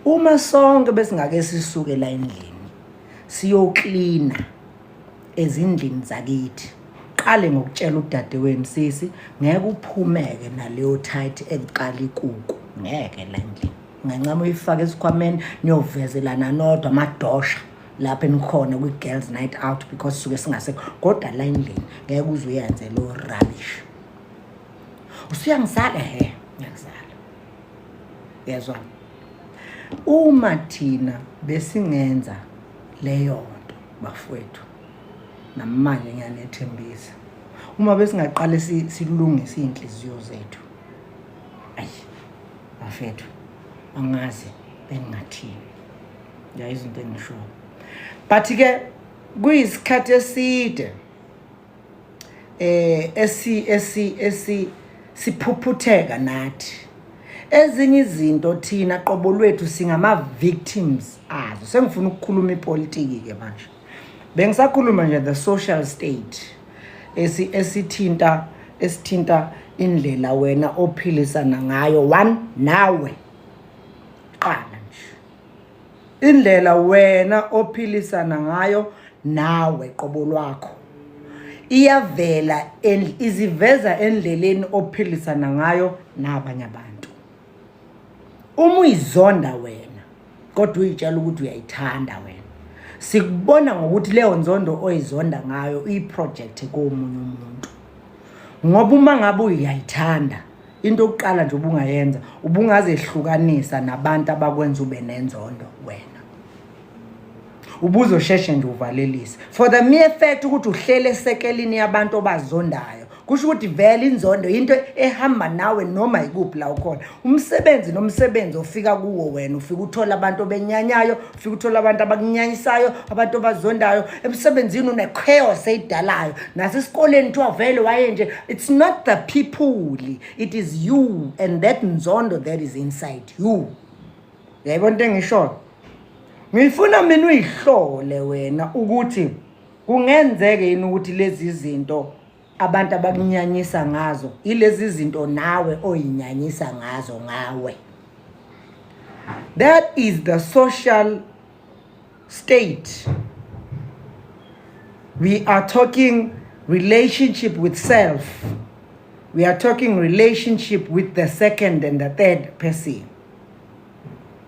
Uma sonke besingake sisuke la endlini siyoklina ezindlini zakithi, qale ngokutshela udadewenu, sisi, ngeke uphumeke naleyo tight ekuqala ikuku, ngeke la endlini, ungancama uyifake esikhwameni niyovezelana nodwa amadosha lapho enikhona kwi-girls night out, because suke singasekho, kodwa la endlini ngeke uze uyenze lo rubbish. Usuyangizala, he, ngiyakuzala. Yezwa, uma thina besingenza leyo nto bafowethu, namanje ngiyanethembisa, uma besingaqale silungise iy'nhliziyo zethu, ayi bafethu, angazi bengingathini. Ya, izinto engishoyo, but-ke kuyisikhathi eside esi esi esi siphuphutheka nathi. Ezinye izinto thina qobo lwethu singama victims azo. Sengifuna ukukhuluma ipolitiki ke manje. Bengisakhuluma nje the social state esi esithinta esithinta indlela wena ophilisana ngayo one nawe. Qala nje indlela wena ophilisana ngayo nawe qobo lwakho iyavela, iziveza endleleni ophilisana ngayo nabanye abantu. Uma uyizonda wena kodwa uyitshela ukuthi uyayithanda wena, sikubona ngokuthi leyo nzondo oyizonda ngayo uyiproject komunye umuntu. Ngoba uma ngabe uyayithanda, into yokuqala nje ubungayenza, ubungazehlukanisa nabantu abakwenza ube nenzondo wena, ubuzosheshe nje uvalelise. For the mere fact ukuthi uhlele esekelini yabantu obazondayo, kusho ukuthi vele inzondo into ehamba nawe noma ikuphi la ukhona. Umsebenzi nomsebenzi ofika kuwo wena, ufika uthola abantu obenyanyayo, ufika uthola abantu abakunyanyisayo, abantu obazondayo emsebenzini, une-chaos eyidalayo. Nasesikoleni kuthiwa vele waye nje. It's not the people, it is you and that nzondo that is inside you. Uyayibona into engishoyo? Ngifuna mina uyihlole wena ukuthi kungenzeke yini ukuthi lezi zinto abantu abakunyanyisa ngazo ilezi zinto nawe oyinyanyisa ngazo ngawe. That is the social state. We are talking relationship with self. We are talking relationship with the second and the third person.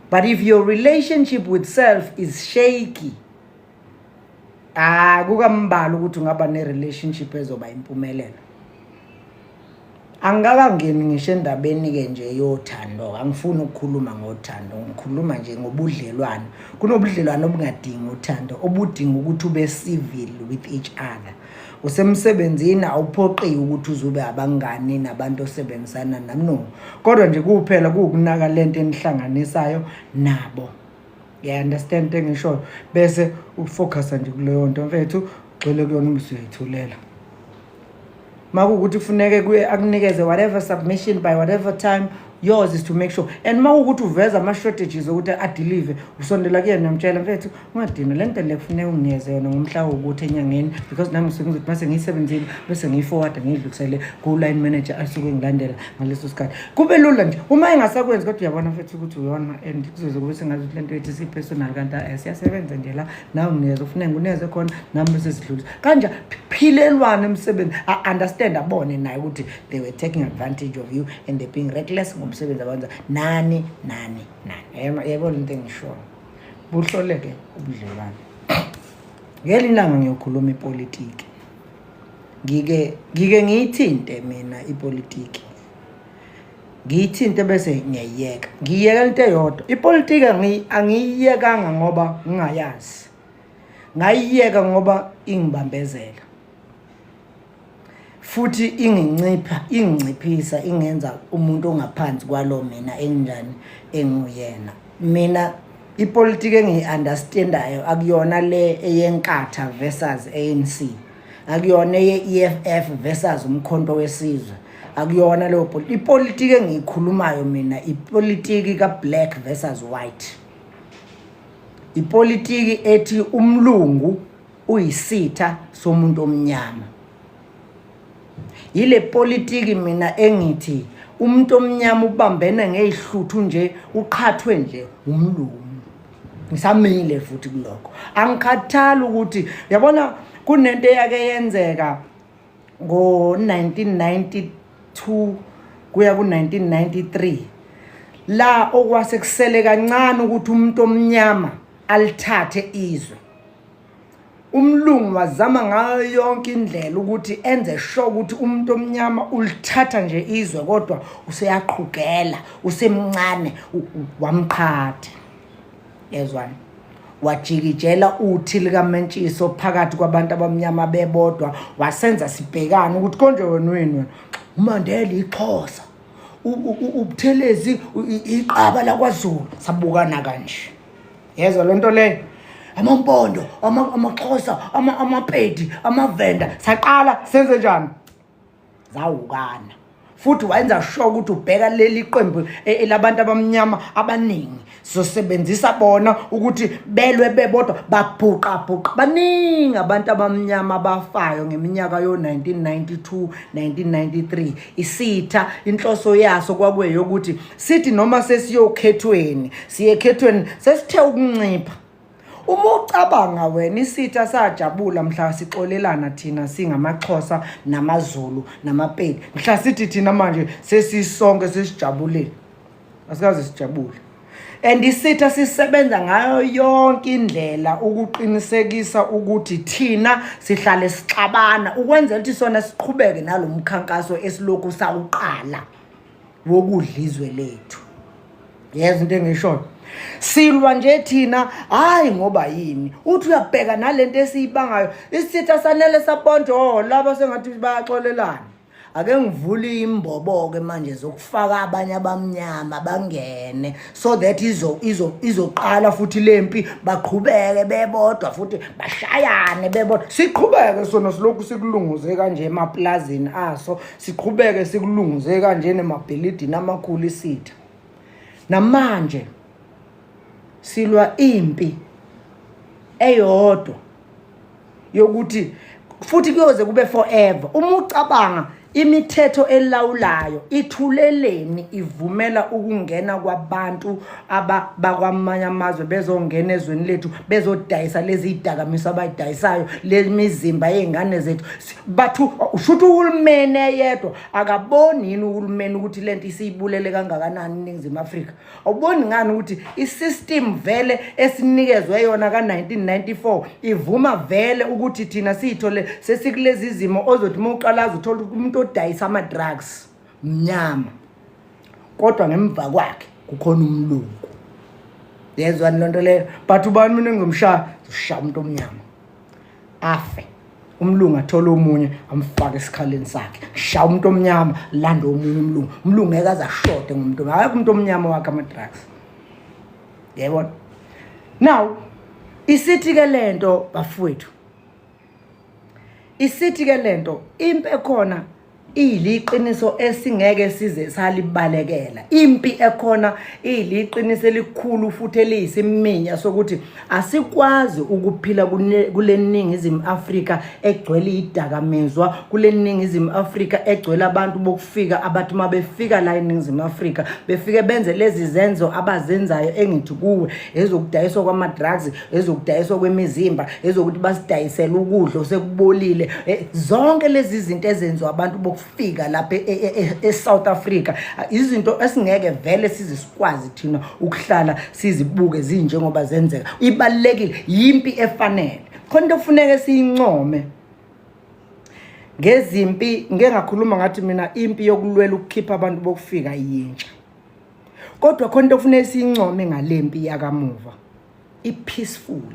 But if your relationship with self is shaky, ah kukambala ukuthi ungaba ne-relationship ezoba impumelelo. Angikakangeni ngisho endabeni-ke nje yothando, angifuni ukukhuluma ngothando, ngikhuluma nje ngobudlelwano. Kunobudlelwano obungadingi uthando, obudinga ukuthi ube civil with each other. Usemsebenzini awuphoqiwe ukuthi uze ube abangani nabantu osebenzisana nabo, no. Kodwa nje kuphela kuwukunaka lento enihlanganisayo nabo. You understand into engishoyo? Bese ufocusa nje kuleyo nto mfethu, ugxile kuyona ubese uyayithulela. Makuwukuthi kufuneke kuye akunikeze whatever submission by whatever time, yours is to make sure. And makuwukuthi uveza ama-shortages okuthi adelive, usondela kuyena uyamtshela, mfethu ungadinwa, le nto le kufuneka unginikeze yona ngomhla wokuthi enyangeni, because nami ngisuke ngizothi mase ngiyisebenzile bese ngiyiforwarda ngiyidlulisele ku-line manager asuke ngilandela ngaleso sikhathi. Kube lula nje uma engasakwenzi, kodwa uyabona mfethu ukuthi uyona and kuzoze kube sengathi ukuthi le nto yethu isiyi-personal, kanti siyasebenza nje la, nawe nginikeza ufuneka nginikeze khona nami bese sidlulisa kanje. Philelwane emsebenzi, a-understand, abone naye ukuthi they were taking advantage of you and they being reckless ngomsebenzi abenza nani nani nani. Yebo, lento engishoyo, buhloleke ubudlelwane. Ngelinye ilanga ngiyokhuluma ipolitiki, ngike ngiyithinte mina ipolitiki, ngiyithinte bese ngiyayiyeka. Ngiyiyeka into eyodwa ipolitiki, angiyiyekanga ngoba ngingayazi, ngayiyeka ngoba ingibambezela futhi ingincipha, inginciphisa, ingenza umuntu ongaphansi kwalo mina enginjani enguyena. Mina ipolitiki engiyi-understandayo akuyona le eyeNkatha versus ANC, akuyona eye-EFF versus uMkhonto weSizwe, akuyona leyo politiki. Ipolitiki engiyikhulumayo mina ipolitiki ka-black versus white, ipolitiki ethi umlungu uyisitha somuntu omnyama. Yile politiki mina engithi umuntu omnyama ubambene ngezihluthu nje, uqhathwe nje umlungu. Ngisamile futhi kulokho, angikhathali ukuthi yabona kunento eyake yenzeka ngo-1992 kuya ku-1993 la okwase kusele kancane ukuthi umuntu omnyama alithathe izwe. Umlungu wazama ngayo yonke indlela ukuthi enze sure ukuthi umuntu omnyama ulithatha nje izwe, kodwa useyaqhugela, usemncane, wamqhatha yezwana, wajikijela uthi likaMentshiso phakathi kwabantu abamnyama bebodwa, wasenza sibhekane ukuthi konje wena wini wena, uMandela iXhosa, uButhelezi iqaba lakwaZulu. Sabukana kanje, yezwa loo nto leyo, amaMpondo, amaXhosa, amaPedi, amaVenda, saqala senze njani, zawukana futhi. Wayenza sure ukuthi ubheka leli qembu elabantu abamnyama abaningi, sizosebenzisa bona ukuthi belwe bebodwa, babhuqa bhuqa. Baningi abantu abamnyama abafayo ngeminyaka yo-1992, 1993. Isitha inhloso yaso kwakuyeyokuthi sithi noma sesiyokhethweni, siye ekhethweni sesithe ukuncipha. Uma ucabanga wena, isitha sajabula mhla sixolelana thina singamaXhosa namaZulu namaPedi, mhla sithi thina manje sesisonke sesijabulile. Asikaze sijabule. And isitha sisebenza ngayo yonke indlela ukuqinisekisa ukuthi thina sihlale sixabana, ukwenzela ukuthi sona siqhubeke nalo mkhankaso esilokhu sawuqala wokudla izwe lethu. Yeza into engishoyo, silwa nje thina hayi ngoba yini. Uthi uyabheka nalento esiyibangayo, isitha sanele sabonje, oh laba sengathi bayaxolelana, ake ngivule imbobo-ke manje zokufaka abanye abamnyama bangene so that izo izo izoqala futhi lempi, baqhubeke bebodwa futhi bashayane bebodwa, siqhubeke sona silokhu sikulunguze kanje emaplazini aso, siqhubeke sikulunguze kanje nemabhilidini amakhulu isitha. Namanje silwa impi. Eyodwa yokuthi futhi kuyoze kube forever. Uma ucabanga imithetho elawulayo ithuleleni ivumela ukungena kwabantu abakwamanye amazwe bezongena ezweni lethu bezodayisa lezi zidakamiswa abayidayisayo, le mizimba yey'ngane zethu. Bathu ushuthi uhulumeni eyedwa akaboni yini uhulumeni ukuthi lento isiyibulele kangakanani iNingizimu Afrika? Awuboni ngani ukuthi i-system vele esinikezwe yona ka-1994 ivuma vele ukuthi thina siyithole sesikulezi zimo, ozothi uma uqalaza uthole umuntu odayisa ama-drugs mnyama, kodwa ngemva kwakhe kukhona umlungu. Yezwani loo nto leyo? But ubani mina engizomshaya? Ushaya umuntu omnyama afe, umlungu athole omunye amfake esikhaleni sakhe. Shaya umuntu omnyama, lande omunye umlungu. Umlungu ngeke aze ashode ngomuntu, akekho umuntu omnyama wakhe ama-drugs, yayibona. Now isithi-ke lento bafowethu, isithi-ke lento impi ekhona iyiliqiniso esingeke size salibalekela. Impi ekhona iyiliqiniso elikhulu futhi eliyisiminya sokuthi asikwazi ukuphila kule Ningizimu Afrika egcwele idakamizwa, kule Ningizimu Afrika egcwele abantu bokufika abathi uma befika la eNingizimu Afrika befike benze lezi zenzo abazenzayo engithi kuwe, ezokudayiswa kwama-drugs, ezokudayiswa kwemizimba, ezokuthi basidayisele ukudla osekubolile, zonke lezi zinto ezenziwa abantu bokufika lapha e-South Africa, izinto esingeke vele size sikwazi thina ukuhlala sizibuke zinjengoba zenzeka. Ibalulekile, yimpi efanele. Khona into okufuneke siyincome ngezimpi. Ngeke ngakhuluma ngathi mina impi yokulwela ukukhipha abantu bokufika yintsha, kodwa khona into okufuneka siyincome ngalempi yakamuva, i-peaceful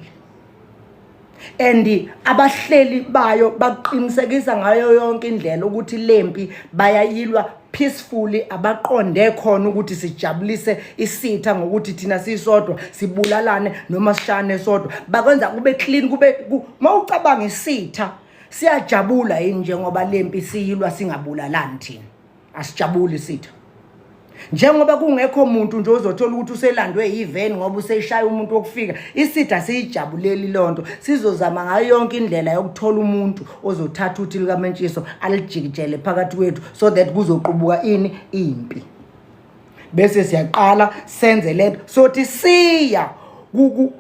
and abahleli bayo baqinisekisa ngayo yonke indlela ukuthi lempi bayayilwa peacefully. Abaqonde khona ukuthi sijabulise isitha ngokuthi thina sisodwa sibulalane noma sishane sodwa. Bakwenza kube clean, kube mawucabanga isitha siyajabula yini njengoba lempi siyilwa singabulalani? Thina asijabuli isitha, njengoba kungekho muntu nje ozothola ukuthi uselandwe yiveni ngoba useshaya umuntu wokufika. Isitha siyijabuleli lonto, sizozama ngayo yonke indlela yokuthola umuntu ozothatha uthi likaMentshiso alijikijele phakathi kwethu so that kuzoqubuka ini? Impi. Bese siyaqala senze lento, sothi siya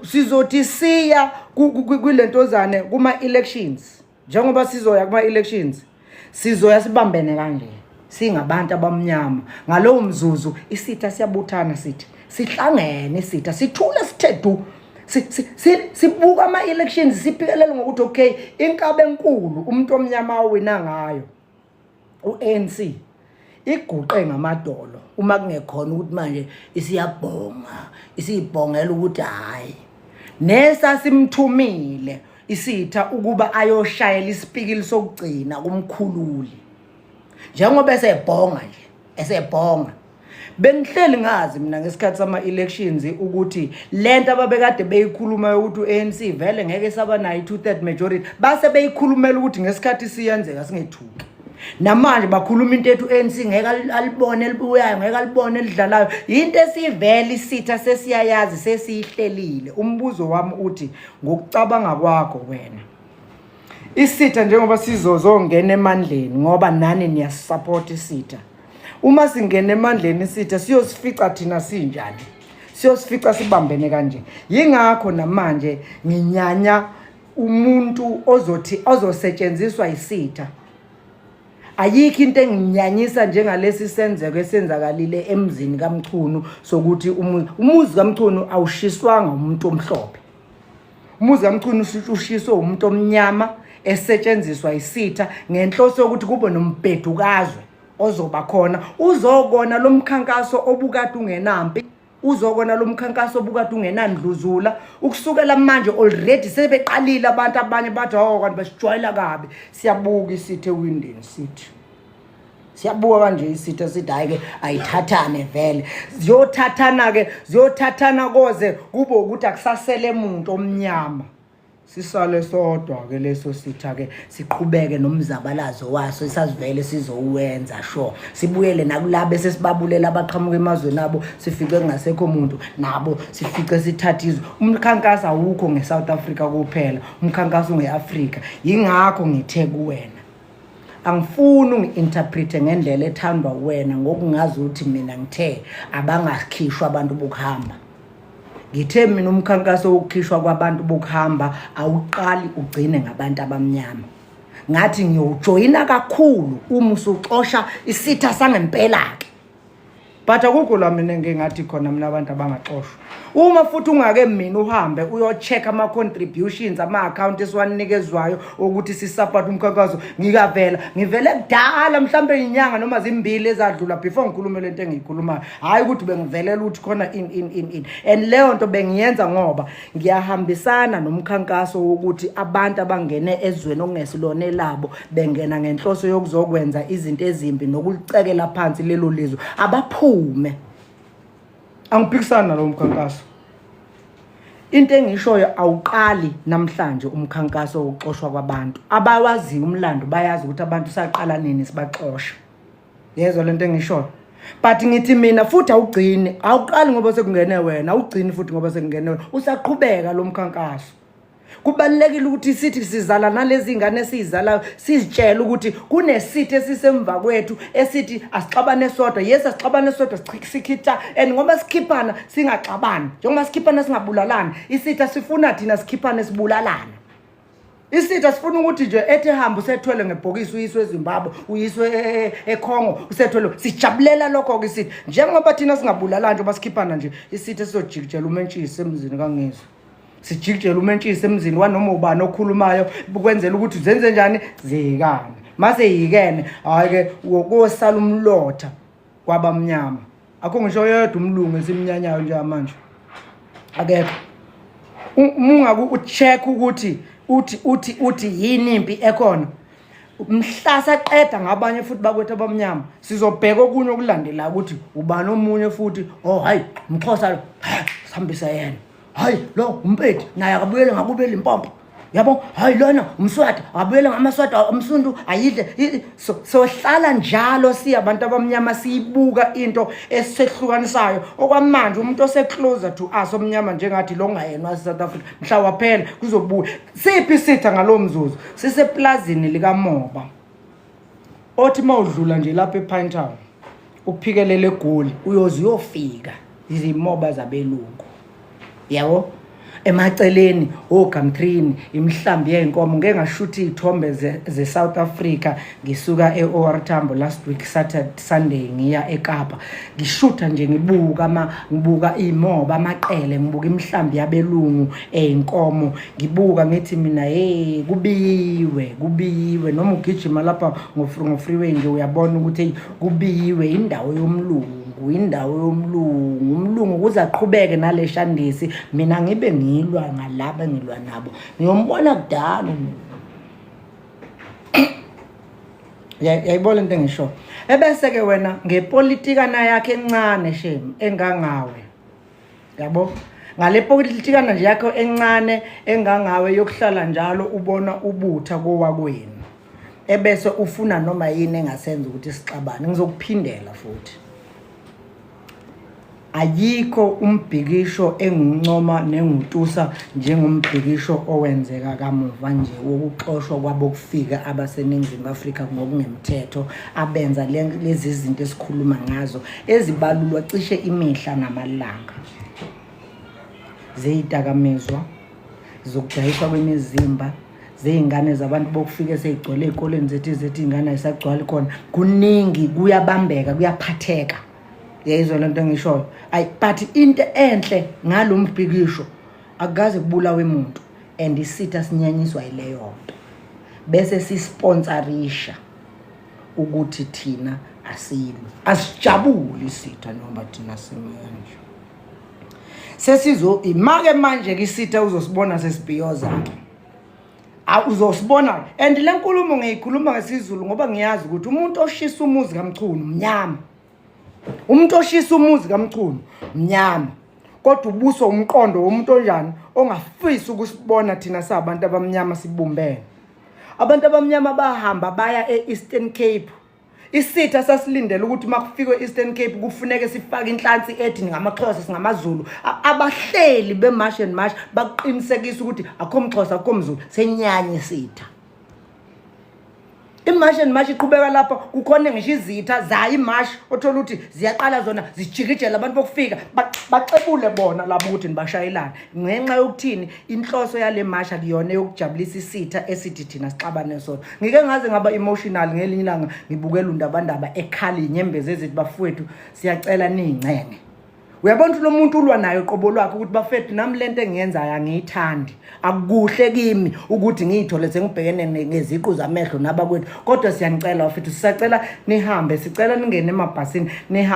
sizothi siya kulentozane kuma-elections. Njengoba sizoya kuma-elections, sizoya sibambene kanje singabantu abamnyama. Ngalowo mzuzu isitha siyabuthana, sithi sihlangene, isitha sithule, sithe du, sibuka ama-elections, siphikelele ngokuthi okay, inkabi enkulu umuntu omnyama awina ngayo u-ANC iguqe ngamadolo, uma kungekhona ukuthi manje isiyabhonga, isiyibhongela ukuthi hhayi, nesasimthumile isitha ukuba ayoshayela isipikili sokugcina kumkhululi, njengoba esebhonga nje, esebhonga. Bengihleli ngazi mina ngesikhathi sama-elections ukuthi lento ababekade beyikhuluma yokuthi u-ANC vele ngeke saba nayo i-two-third majority, base beyikhulumela ukuthi ngesikhathi siyenzeka singethuki. Namanje bakhuluma into ethi u-ANC ngeke alibone elibuyayo, ngeke alibone elidlalayo. Yinto esivele isitha sesiyayazi, sesiyihlelile. Umbuzo wami uthi, ngokucabanga kwakho wena, isitha njengoba sizozongena emandleni, ngoba nani niyasupport isitha, uma singena emandleni isitha siyosifica thina sinjani? Siyosifica sibambene kanje. Yingakho namanje nginyanya umuntu ozothi ozosetshenziswa isitha. Ayikho into enginyanyisa njengalesi senzeko esenzakalile emzini kaMchunu, sokuthi umuzi kaMchunu awushiswanga umuntu omhlophe, umuzi kaMchunu ushiswe umuntu omnyama esetshenziswa isitha ngenhloso yokuthi kube nombhedukazwe ozoba khona uzokona lo mkhankaso obukade ungenampi, uzokona lo mkhankaso obukade ungenandluzula. Ukusukela manje already sebeqalile abantu, abanye bathi, "Oh, kanti basijwayela kabi." Siyabuka isitha ewindini, sithi siyabuka kanje isitha, sithi hhayi-ke, ayithathane vele, ziyothathana-ke, ziyothathana koze kube ukuthi akusasele muntu omnyama. Sisale sodwa ke leso sitha ke siqhubeke nomzabalazo waso esasivele sizowenza sure. Sibuyele nakulabo esesibabulela abaqhamuka emazweni abo sifice kungasekho muntu nabo sifice sithatha izwe. Umkhankaso awukho ngeSouth Africa kuphela, umkhankaso ungeAfrika. Yingakho ngithe kuwena angifuni ungi-interprete ngendlela ethandwa wena ngokungazi ukuthi mina ngithe abangakhishwa abantu bokuhamba. Ngithe mina umkhankaso wokukhishwa kwabantu bokuhamba awuqali ugcine ngabantu abamnyama. Ngathi ngiyowujoyina kakhulu uma usuxosha isitha sangempela-ke. But akukho la mina engike ngathi khona mina abantu abangaxoshwa. Uma futhi ungake mina uhambe uyo-check ama-contributions ama-account esiwanikezwayo ukuthi sisupport umkhankaso ngikavela ngivele kudala mhlampe inyanga noma zimbili ezadlula before ngikhulume lento engiyikhulumayo. Hhayi ukuthi bengivelela ukuthi khona in in in in and leyo nto bengiyenza ngoba ngiyahambisana nomkhankaso wokuthi abantu abangene ezweni okungesilona elabo bengena ngenhloso yokuzokwenza izinto ezimbi nokulicekela phansi lelo lizwe abaphume. Angiphikisani nalowo mkhankaso. Into engishoyo awuqali namhlanje umkhankaso wokuxoshwa kwabantu. Abawaziyo umlando bayazi ukuthi abantu saqala nini sibaxosha. Yezwa lento engishoyo. But ngithi mina futhi awugcini, awuqali ngoba sekungene wena, awugcini futhi ngoba sekungene wena. Usaqhubeka lo mkhankaso. Kubalulekile ukuthi sithi sizala nalezi ngane esizalayo sizitshele ukuthi kunesitha esisemva kwethu esithi asixabane sodwa. Yes, asixabane sodwa sikhitha and ngoba sikhiphana singaxabani. Njengoba sikhiphana singabulalani, isitha sifuna thina sikhiphane sibulalana. Isitha sifuna ukuthi nje ethi hamba usethwele ngebhokisi uyiswe eZimbabwe, uyiswe eCongo, usethwele. Sijabulela lokho ke isitha. Njengoba thina singabulalani njengoba sikhiphana nje, isitha sizojikijela umentshisi emzini kaNgizwe. Sijikijela umentshisi emzini wanoma ubani okhulumayo ukwenzela ukuthi zenze njani ziyikane. Mase yikene, hhayi ke kosala umlotha kwabamnyama. Akho ngisho oyedwa umlungu esimnyanyayo njengamanje. Akekho. Uma ungaku ucheck ukuthi uthi uthi uthi yini impi ekhona. Mhla saqeda ngabanye futhi bakwethu abamnyama sizobheka okunye okulandelayo ukuthi ubani omunye futhi oh hayi umXhosa lo sihambisa yena. Hayi lo umpedi naye akabuyele ngakube eLimpopo. Yabo hayi lona umswati akabuyele ngamaswati umsundu ayidle. So sohlala njalo siyabantu abamnyama siyibuka into esehlukanisayo. Okwamanje umuntu ose closer to us omnyama njengathi lo ngayena wase South Africa mhla waphela kuzobuya. Siphi isitha ngalowo mzuzu? Siseplazini likamoba. Othi mawudlula nje lapha ePinetown uphikelele eGoli uyoze uyofika izimoba zabelungu. Yabo? Emaceleni oGamtrini imihlambi yey'nkomo ngeke ngashutha iy'thombe ze-South Africa ngisuka e-OR Tambo last week Saturday Sunday ngiya eKapa ngishutha nje ngibuka ama ngibuka iy'moba amaqele ngibuka imihlambi yabelungu ey'nkomo ngibuka ngithi mina hey kubiyiwe kubiyiwe noma ugijima lapha ngo-freeway nje uyabona ukuthi hey kubiyiwe indawo yomlungu indawo yomlungu umlungu ukuze aqhubeke nale shandisi mina ngibe ngilwa ngalaba engilwa nabo ngiyombona kudala umlungu. Yayibona into engisho. Ebese ke wena ngepolitikana yakhe encane shame engangawe. Yabo? Ngale politikana nje yakho encane engangawe yokuhlala njalo ubona ubutha kowakwenu. Ebese ufuna noma yini engasenza ukuthi sixabane. Ngizokuphindela futhi. Ayikho umbhikisho engiwuncoma nengiwutusa njengombhikisho owenzeka kamuva nje wokuxoshwa kwabokufika abaseNingizimu Afrika ngokungemthetho abenza lezi zinto esikhuluma ngazo ezibalulwa cishe imihla namalanga zeyidakamizwa, zokudayiswa kwemizimba, zey'ngane zabantu bokufika esey'gcwele ey'koleni zethu zethu iy'ngane ayisagcwali khona. Kuningi kuyabambeka kuyaphatheka. Yayizwa lento engishoyo. Ayi but into enhle ngalo mbhikisho akukaze kubulawe muntu and isitha sinyanyiswa yileyo nto. Bese sisponsorisha ukuthi thina asilwi. Asijabuli isitha noma thina sime kanje. Sesizo imake manje ke isitha uzosibona sesibhiyoza ke. Uzosibona and le nkulumo ngiyikhuluma ngesiZulu ngoba ngiyazi ukuthi umuntu oshisa umuzi kaMchunu mnyama. Umuntu oshisa umuzi kaMchunu mnyama. Kodwa ubuswa umqondo womuntu onjani ongafisi ukusibona thina sabantu abamnyama sibumbene. Abantu abamnyama bahamba baya e-Eastern Cape. Isitha sasilindele ukuthi uma kufikwe e-Eastern Cape kufuneke sifake inhlansi ethi ngamaXhosa singamaZulu. Abahleli be-March and March bakuqinisekisa ukuthi akho mXhosa akho mZulu, senyanya isitha. I-March and March iqhubeka lapha, kukhona ngisho izitha zayo i-march othola ukuthi ziyaqala zona zijikijela abantu bokufika baxebule bona labo ukuthi nibashayelana ngenxa yokuthini. Inhloso yale march akuyona yokujabulisa isitha esithi thina sixabane sona. Ngike ngaze ngaba emotional ngelinye ilanga ngibukela uNdabandaba ekhala inyembezi ezithi, "Bafowethu, siyacela niyincenge." Uyabona ukuthi lo muntu ulwa nayo qobo lwakhe ukuthi, "Bafethu, nami lento engiyenzayo angiyithandi, akukuhle kimi ukuthi ngiyithole sengibhekene ngeziqu zamehlo nabakwethu, kodwa siyanicela bafethu, sisacela nihambe, sicela ningene emabhasini."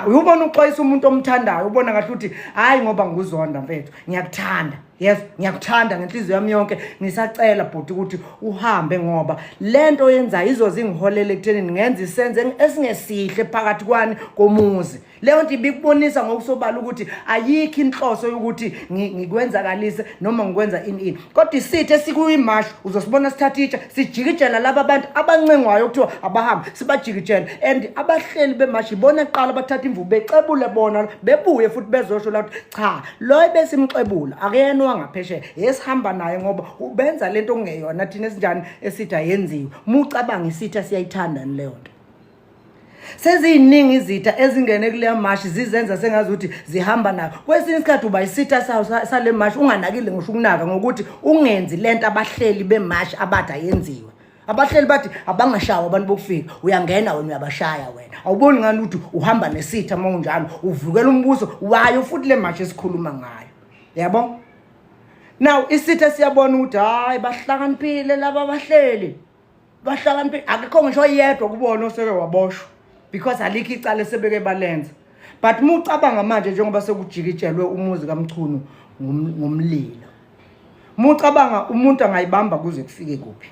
Uyubona uxwayisa umuntu omthandayo, ubona kahle ukuthi hhayi ngoba ngikuzonda mfethu, ngiyakuthanda. Yes, ngiyakuthanda ngenhliziyo yami yonke. Ngisacela bhuti ukuthi uhambe ngoba lento oyenzayo izoze ingiholele ekuthenini ngenza isenzo esingesihle phakathi kwani komuzi. Leyo nto ibikubonisa ngokusobala ukuthi ayikho inhloso yokuthi ngikwenzakalise noma ngikwenza ini ini, kodwa isitha esikuyimashi uzosibona sithatha itshe sijikijela laba bantu abancengwayo kuthiwa abahambe, sibajikijele. And abahleli bemashi ibona kuqala bathatha imvubu becebule bona, bebuye futhi bezosho la ukuthi cha, lo ebesimxebula akuyena owangaphesheya, esihamba naye ngoba ubenza lento okungeyona thina esinjani esithi ayenziwe. Mucabanga isitha siyayithanda leyo nto. Seziyiningi izitha ezingene kuleya mashi zizenza sengazuthi zihamba nayo. Kwesinye isikhathi uba isitha sawo sale mashi unganakile ngisho ukunaka ngokuthi ungenzi lento abahleli bemashi abathi ayenziwe. Abahleli bathi abangashawa abantu bokufika, uyangena wena uyabashaya wena. Awuboni ngani ukuthi uhamba nesitha uma unjalo, uvukela umbuso wayo futhi le mashi esikhuluma ngayo? Yabo, now isitha siyabona ukuthi hayi, bahlakaniphile laba abahleli, bahlakaniphile, akekho ngisho oyedwa kubona oseke waboshwa because alikho icala esebeke balenza. But uma ucabanga manje njengoba sekujikijelwe umuzi kaMchunu ngomlilo, uma ucabanga umuntu angayibamba kuze kufike kuphi?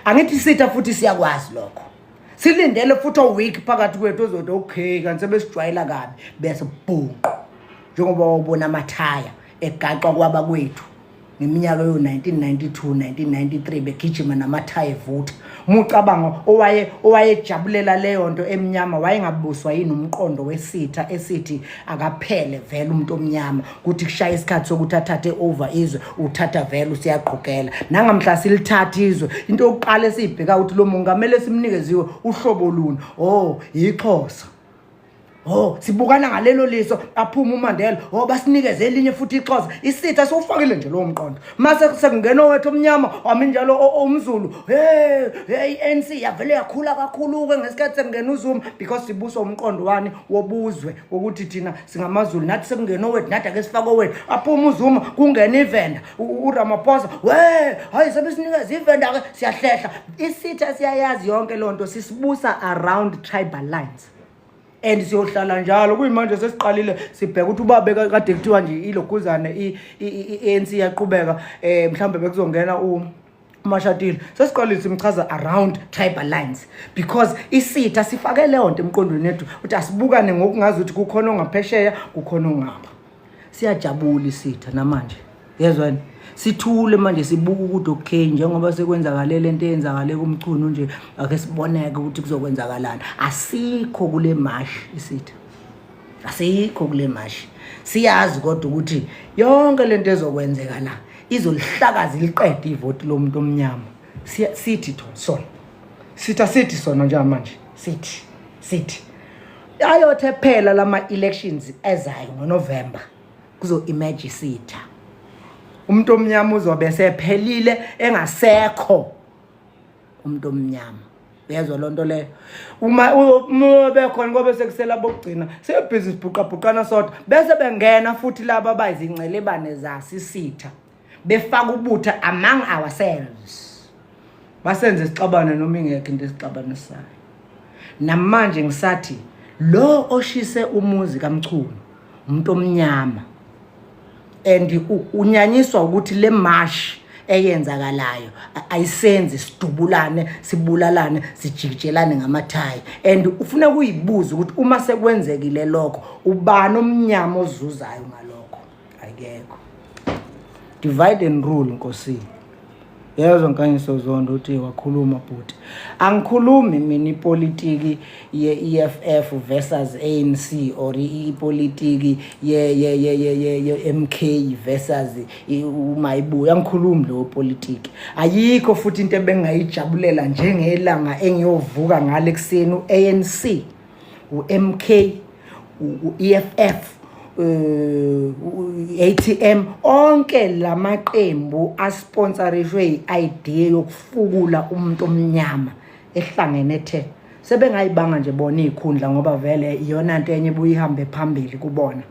Angithi isitha futhi siyakwazi lokho, silindele futhi o-weak phakathi kwethu ozothi okay, kanti sebesijwayela kabi, bese bhunqu njengoba wawubona amathaya egaxwa kwaba kwethu ngeminyaka yo-1992 1993 begijima namathaya evutha. Mucabanga owaye owayejabulela leyo nto emnyama wayengabuswa yini umqondo wesitha esithi akaphele vele umuntu omnyama, kuthi kushaya isikhathi sokuthi athathe over izwe, uthatha vele usiyaqhugela nangamhla silithatha izwe. Into yokuqala esiyibheka ukuthi lo mongameli esimnikeziwe uhlobo luni? Oh, iXhosa. Oh, sibukana ngalelo liso. Aphuma uMandela, oh, basinikeze elinye futhi iXhosa. Isitha sowufakile nje lowo mqondo. Mase sekungena owethu omnyama wami njalo umZulu, hey hey, i-ANC yavele yakhula kakhulu-ke ngesikhathi sekungena uZuma because sibuswa umqondo wani? Wobuzwe, wokuthi thina singamaZulu nathi. Sekungena owethu nathi ake sifake owethu. Aphuma uZuma, kungena ivenda uRamaphosa, we hayi, sebesinikeza ivenda-ke, siyahlehla. Isitha siyayazi yonke loo nto, sisibusa around tribal lines and siyohlala njalo. Kuyimanje sesiqalile sibheka ukuthi ubabe kade kuthiwa nje ilokhuzane i-ANC iyaqhubeka, mhlawumbe bekuzongena uMashatile, sesiqalile simchaza around tribal lines because isitha sifake leyo nto emqondweni yethu ukuthi asibukane ngokungazi ukuthi kukhona ongaphesheya, kukhona ongapha. Siyajabula isitha namanje, yezwani, sithule manje sibuka ukuthi okay, njengoba sekwenzakale lento eyenzakale kuMchunu nje, ake siboneke ukuthi kuzokwenzakalani. Asikho kule mash isitha, asikho kule mashi. Siyazi kodwa ukuthi yonke lento ezokwenzeka la izolihlakaza iliqede ivoti lomuntu omnyama. Sithi tho sona sitha sithi sona njengamanje sithi ayothe phela lama elections ezayo ngoNovember kuzo emerge isitha, umuntu omnyama uzobe sephelile, engasekho umuntu omnyama. Uyezwa loo nto leyo? Uma bekhona ngoba sekusela bokugcina, sebhizi sibhuqabhuqana sodwa, bese bengena futhi laba abayizincelebane zasisitha befaka ubutha among ourselves, basenze sixabane noma ingekho into esixabanisayo. Namanje ngisathi lo oshise umuzi kaMchunu umuntu omnyama and unyanyiswa ukuthi le march eyenzakalayo ayisenzi sidubulane, sibulalane, sijikijelane ngamathayi. And ufuna kuyibuza ukuthi uma sekwenzekile lokho, ubani omnyama ozuzayo ngalokho? Akekho. Divide and rule, nkosi. Yezwa Nkanyiso Zondo uthi wakhuluma bhuti. Angikhulumi mina ipolitiki ye-EFF versus ANC or ipolitiki ye MK versus uMayibuye. Angikhulumi leyo politiki. Ayikho futhi into ebengayijabulela njengelanga engiyovuka ngale kuseni u-ANC, u-MK, u-EFF, ATM, onke lamaqembu asponsorishwe i-idea yokufukula umuntu omnyama ehlangene the sebengayibanga nje bona izikhundla, ngoba vele iyona nto enye ebuye ihambe phambili kubona.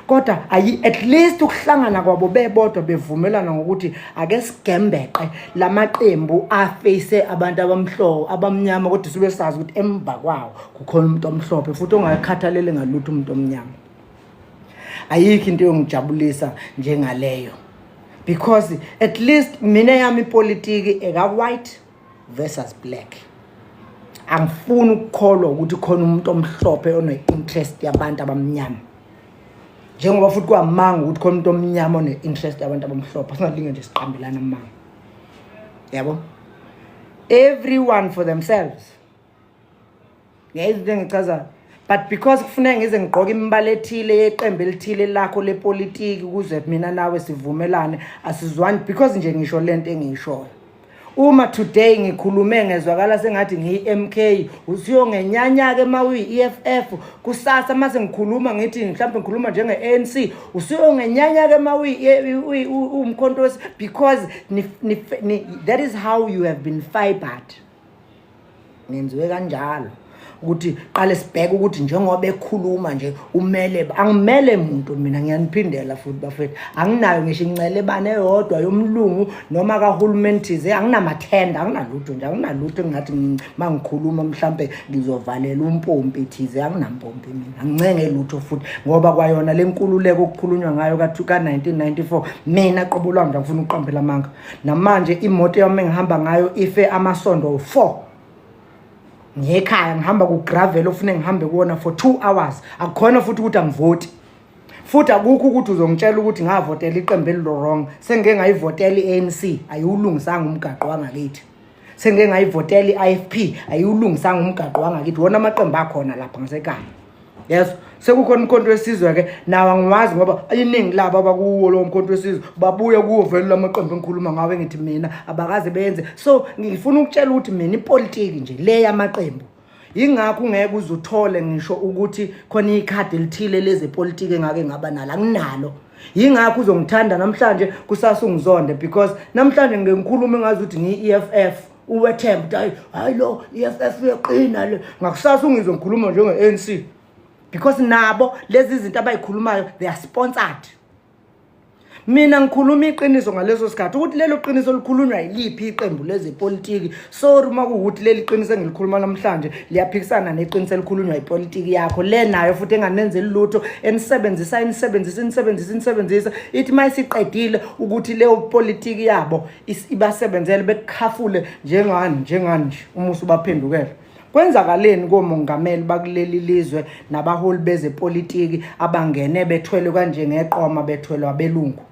Kodwa ayi, at least ukuhlangana kwabo bebodwa bevumelana ngokuthi ake sigembeqe lamaqembu aface abantu abamhlophe, abamnyama, kodwa sube sazi ukuthi emva kwawo kukhona umuntu omhlophe futhi ongakhathalele ngalutho umuntu omnyama. Ayikho into yongijabulisa njengaleyo, because at least mina yami ipolitiki eka white versus black. Angifuni ukukholwa ukuthi khona umuntu omhlophe one-interest yabantu abamnyama, njengoba futhi kwamanga ukuthi khona umuntu omnyama one-interest yabantu abamhlophe. Singalinge nje siqambelana amanga, yabo. Everyone for themselves, ngiyayizinto engichazayo. But because kufuneka ngize ngigqoke imibala ethile yeqembu elithile lakho lepolitiki ukuze mina nawe sivumelane, asizwani, because nje ngisho lento engiyishoyo. Uma today ngikhulume ngezwakala sengathi ngiyi-MK, usuyongenyanya-ke uma uyi-EFF. Kusasa mase ngikhuluma ngithi mhlawumbe ngikhuluma njenge-ANC, usuyongenyanya-ke uma uwumkhonto, because that is how you have been fibered. Nenziwe kanjalo ukuthi qale sibheke ukuthi njengoba ekhuluma nje umele. Angimele muntu mina, ngiyaniphindela futhi bafethu, anginayo ngisho incelebane eyodwa yomlungu noma kahulumeni thize. Anginamathenda, anginalutho nje, anginalutho engingathi uma ngikhuluma mhlampe ngizovalela umpompi thize. Anginampompi mina, angincenge lutho futhi, ngoba kwayona le nkululeko okukhulunywa ngayo ka-1994, mina qobo lwami nje angifuna ukuqambela amanga. Namanje imoto yami engihamba ngayo ife amasondo 4. Ngekhaya ngihamba ku-gravel ofune ngihambe kuwona for 2 hours. Akukhona futhi ukuthi angivoti, futhi akukho ukuthi uzongitshela ukuthi ngavotela iqembu elilo-wrong. Sengike ngayivotela i-ANC, ayiwulungisanga umgaqo wangakithi. Sengike ngayivotela i-IFP, ayiwulungisanga umgaqo wangakithi. Wona amaqembu akhona lapha ngasekhaya. Yes, sekukhona umkhonto wesizwe-ke, nawo angiwazi, ngoba iningi labo abakuwo lowo mkhonto wesizwe babuye kuwo vele la maqembu engikhuluma ngawo, engithi mina abakaze benze. So ngifuna ukutshela ukuthi mina ipolitiki nje le yamaqembu, yingakho ungeke uze uthole ngisho ukuthi khona ikhadi elithile lezepolitiki engake ngaba nalo. Anginalo. Yingakho uzongithanda namhlanje, kusasa ungizonde, because namhlanje ngike ngikhulume ngazi ukuthi ngiyi-EFF, uwethemba ukuthi hayi hayi, lo EFF uyaqina le. Ngakusasa ungizwe ngikhuluma njenge-ANC, because nabo lezi zinto abayikhulumayo, they are sponsored. Mina ngikhuluma iqiniso ngaleso sikhathi, ukuthi lelo qiniso likhulunywa yiliphi iqembu lezepolitiki. Sorry uma kuwukuthi leli qiniso engilikhuluma namhlanje liyaphikisana neqiniso elikhulunywa ipolitiki yakho le, nayo futhi enganenzeli lutho, enisebenzisa, enisebenzisa, enisebenzisa, enisebenzisa, ithi uma isiqedile ukuthi leyo politiki yabo ibasebenzele, bekukhafule njengani njengani nje uma usubaphendukela. Kwenzakaleni komongameli bakuleli lizwe nabaholi bezepolitiki abangene bethwelwe kanje ngeqoma, bethwelwa abelungu,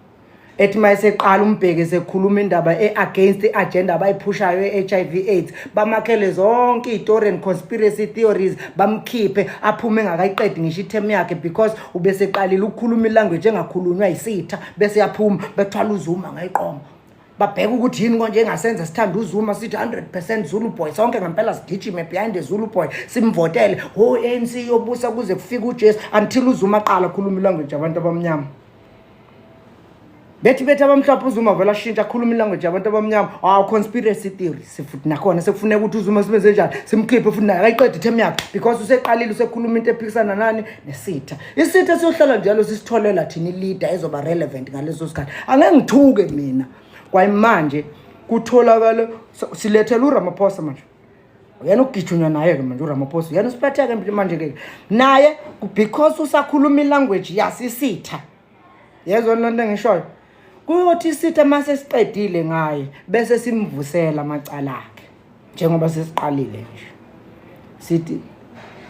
ethi uma eseqala umbheki esekhuluma indaba e-against i-agenda abayiphushayo e-HIV AIDS, bamakhele zonke iy'tori and conspiracy theories, bamkhiphe aphume engakayiqedi ngisho ithemu yakhe, because ubeseqalile ukukhuluma ilanguage engakhulunywa yisitha, bese yaphuma bethwala uZuma ngayiqoma. Babheka ukuthi yini konje engasenza sithande uZuma, sithi 100% Zulu boy sonke ngempela, sigijime behind the Zulu boy, simvotele ho ANC yobusa kuze kufike uJesu, until uZuma aqala khuluma ilanguage yabantu abamnyama. Bethi bethi abamhlophe uZuma vele ashintsha akhuluma ilanguage yabantu abamnyama. Hawu, conspiracy theories futhi nakhona sekufuneka ukuthi uZuma sibenze njani, simkhiphe futhi naye akayiqeda ithemu yakhe, because useqalile usekhuluma into ephikisana nani, nesitha. Isitha siyohlala njalo sisitholela thina ileader ezoba relevant ngaleso sikhathi. Angeke ngithuke mina kwayimanje kutholakale silethela uRamaphosa manje, uyena ukugijunywa naye-ke manje uRamaphosa, uyena usiphatheke manje-ke naye, because usakhuluma ilanguage yasisitha. Yezwa loo nto engishoyo? Kuyothi isitha uma sesiqedile ngaye, bese simvusela amacala akhe, njengoba sesiqalile nje sithi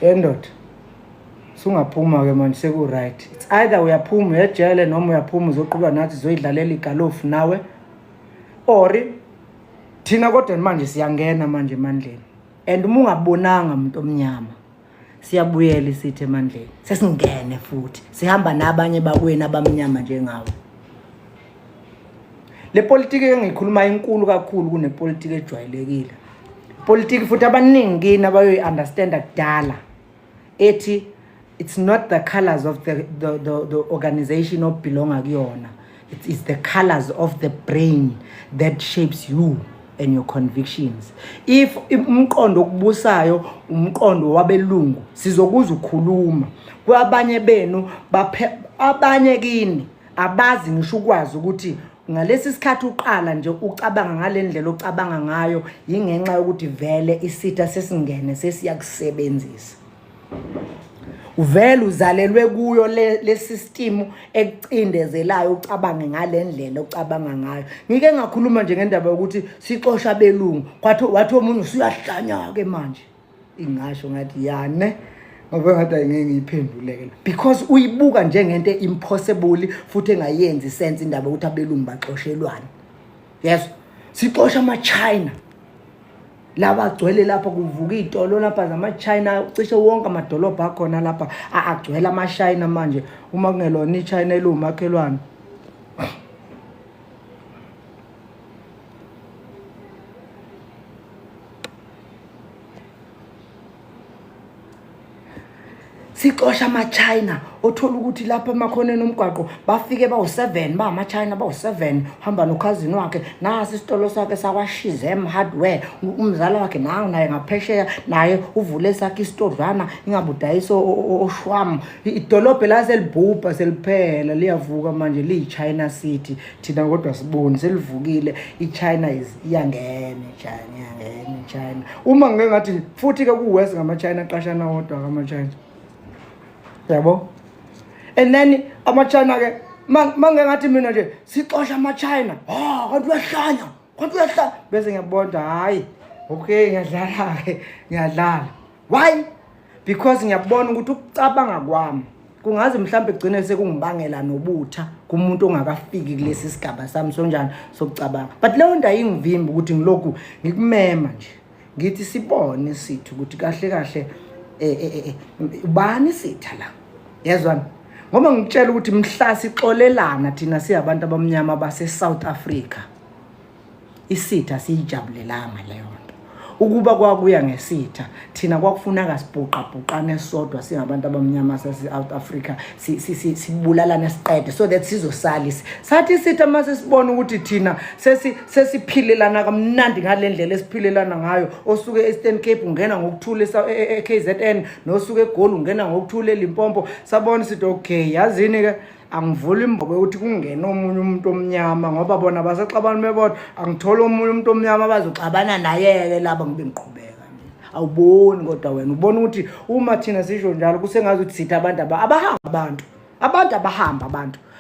endoda. Sungaphuma ke manje, seku-right. It's either uyaphuma uyejele noma uyaphuma uzoqhuba nathi, uzoyidlalela igalofu nawe, or thina. Kodwa manje siyangena manje emandleni, and uma ungabonanga umuntu omnyama, siyabuyela isithi emandleni, sesingene futhi sihamba nabanye bakwenu abamnyama njengawe. Le politiki engiyikhuluma inkulu kakhulu kunepolitiki ejwayelekile, politiki futhi abaningi kini abayoyi-understanda kudala, ethi it's not the colors of the organization obelonga kuyona, it is the colors of the brain that shapes you and your convictions. If umqondo okubusayo umqondo wabelungu, sizokuza ukhuluma kwabanye benu, baphe abanye kini abazi ngisho ukwazi ukuthi ngalesi sikhathi uqala nje ucabanga ngale ndlela ocabanga ngayo, yingenxa yokuthi vele isitha sesingene, sesiyakusebenzisa. Uvele uzalelwe kuyo le system ekucindezelayo ucabange ngale ndlela ocabanga ngayo. Ngike ngakhuluma nje ngendaba yokuthi sixosha abelungu, kwathi wathi omunye usuyahlanya-ke manje. Ingasho ngathi yane ngoba ngathi ayingeke ngiyiphenduleke, because uyibuka njengento impossible futhi engayenzi sense indaba yokuthi abelungu baxoshelwane. Yes, sixosha ama-China laba agcwele lapha, kuvuka iy'tolo lapha zama-China, cishe wonke amadolobha akhona lapha agcwele ama-China manje, uma kungelona i-China eliwumakhelwane. Sixosha ama-China othola ukuthi lapha emakhoneni omgwaqo bafike bawu-7, ba-ama-China bawu-7, uhamba nokhazini wakhe, nasi isitolo sakhe sakwaShizem Hardware, umzala wakhe nawu naye ngaphesheya, naye uvule sakhe isitodlwana, ingabe udayisa oshwamu. Idolobha laselibhubha seliphela, liyavuka manje liyi-China City. Thina kodwa siboni selivukile i-China is iyangena i-China, iyangena i-China. Uma ngike ngathi futhi-ke ku-worse ngama-China aqashana wodwa-ke ama-China, yabo. And then ama-China-ke, ma ngike ngathi mina nje sixosha ama-China, ha, kanti uyahlanya, kanti uyahlanya, bese ngiyabona, hhayi, okay, ngiyadlala-ke, ngiyadlala. Why? Because ngiyabona ukuthi ukucabanga kwami kungaze mhlawumbe kugcine sekungibangela nobutha kumuntu ongakafiki kulesi sigaba sami sonjani sokucabanga. But leyo nto ayingivimbi ukuthi ngilokhu ngikumema nje, ngithi sibone sithi ukuthi kahle kahle ubani sitha la, yezwana. Ngoba ngikutshela ukuthi mhla sixolelana thina siyabantu abamnyama base-South Africa, isitha siyijabulelanga leyo nto. Ukuba kwakuya ngesitha, thina kwakufuneka sibhuqabhuqane sodwa singabantu abamnyama sase-South Africa, sibulalane siqede so that sizosala. Sathi isitha uma sesibona ukuthi thina sesiphilelana kamnandi ngale ndlela esiphilelana ngayo, osuke e-Eastern Cape ungena ngokuthula e-KZN, nosuke eGoli ungena ngokuthula eLimpopo, sabona sithi okay, yazini-ke, angivula imbobo yokuthi kungene omunye umuntu omnyama, ngoba bona basaxabana bebodwa. Angithole omunye umuntu omnyama bazoxabana naye-ke laba, ngibe ngiqhubeka nje. Awuboni kodwa wena ubona ukuthi uma thina sisho njalo kusengazi ukuthi sithi abantu abahamba, abantu abahamba,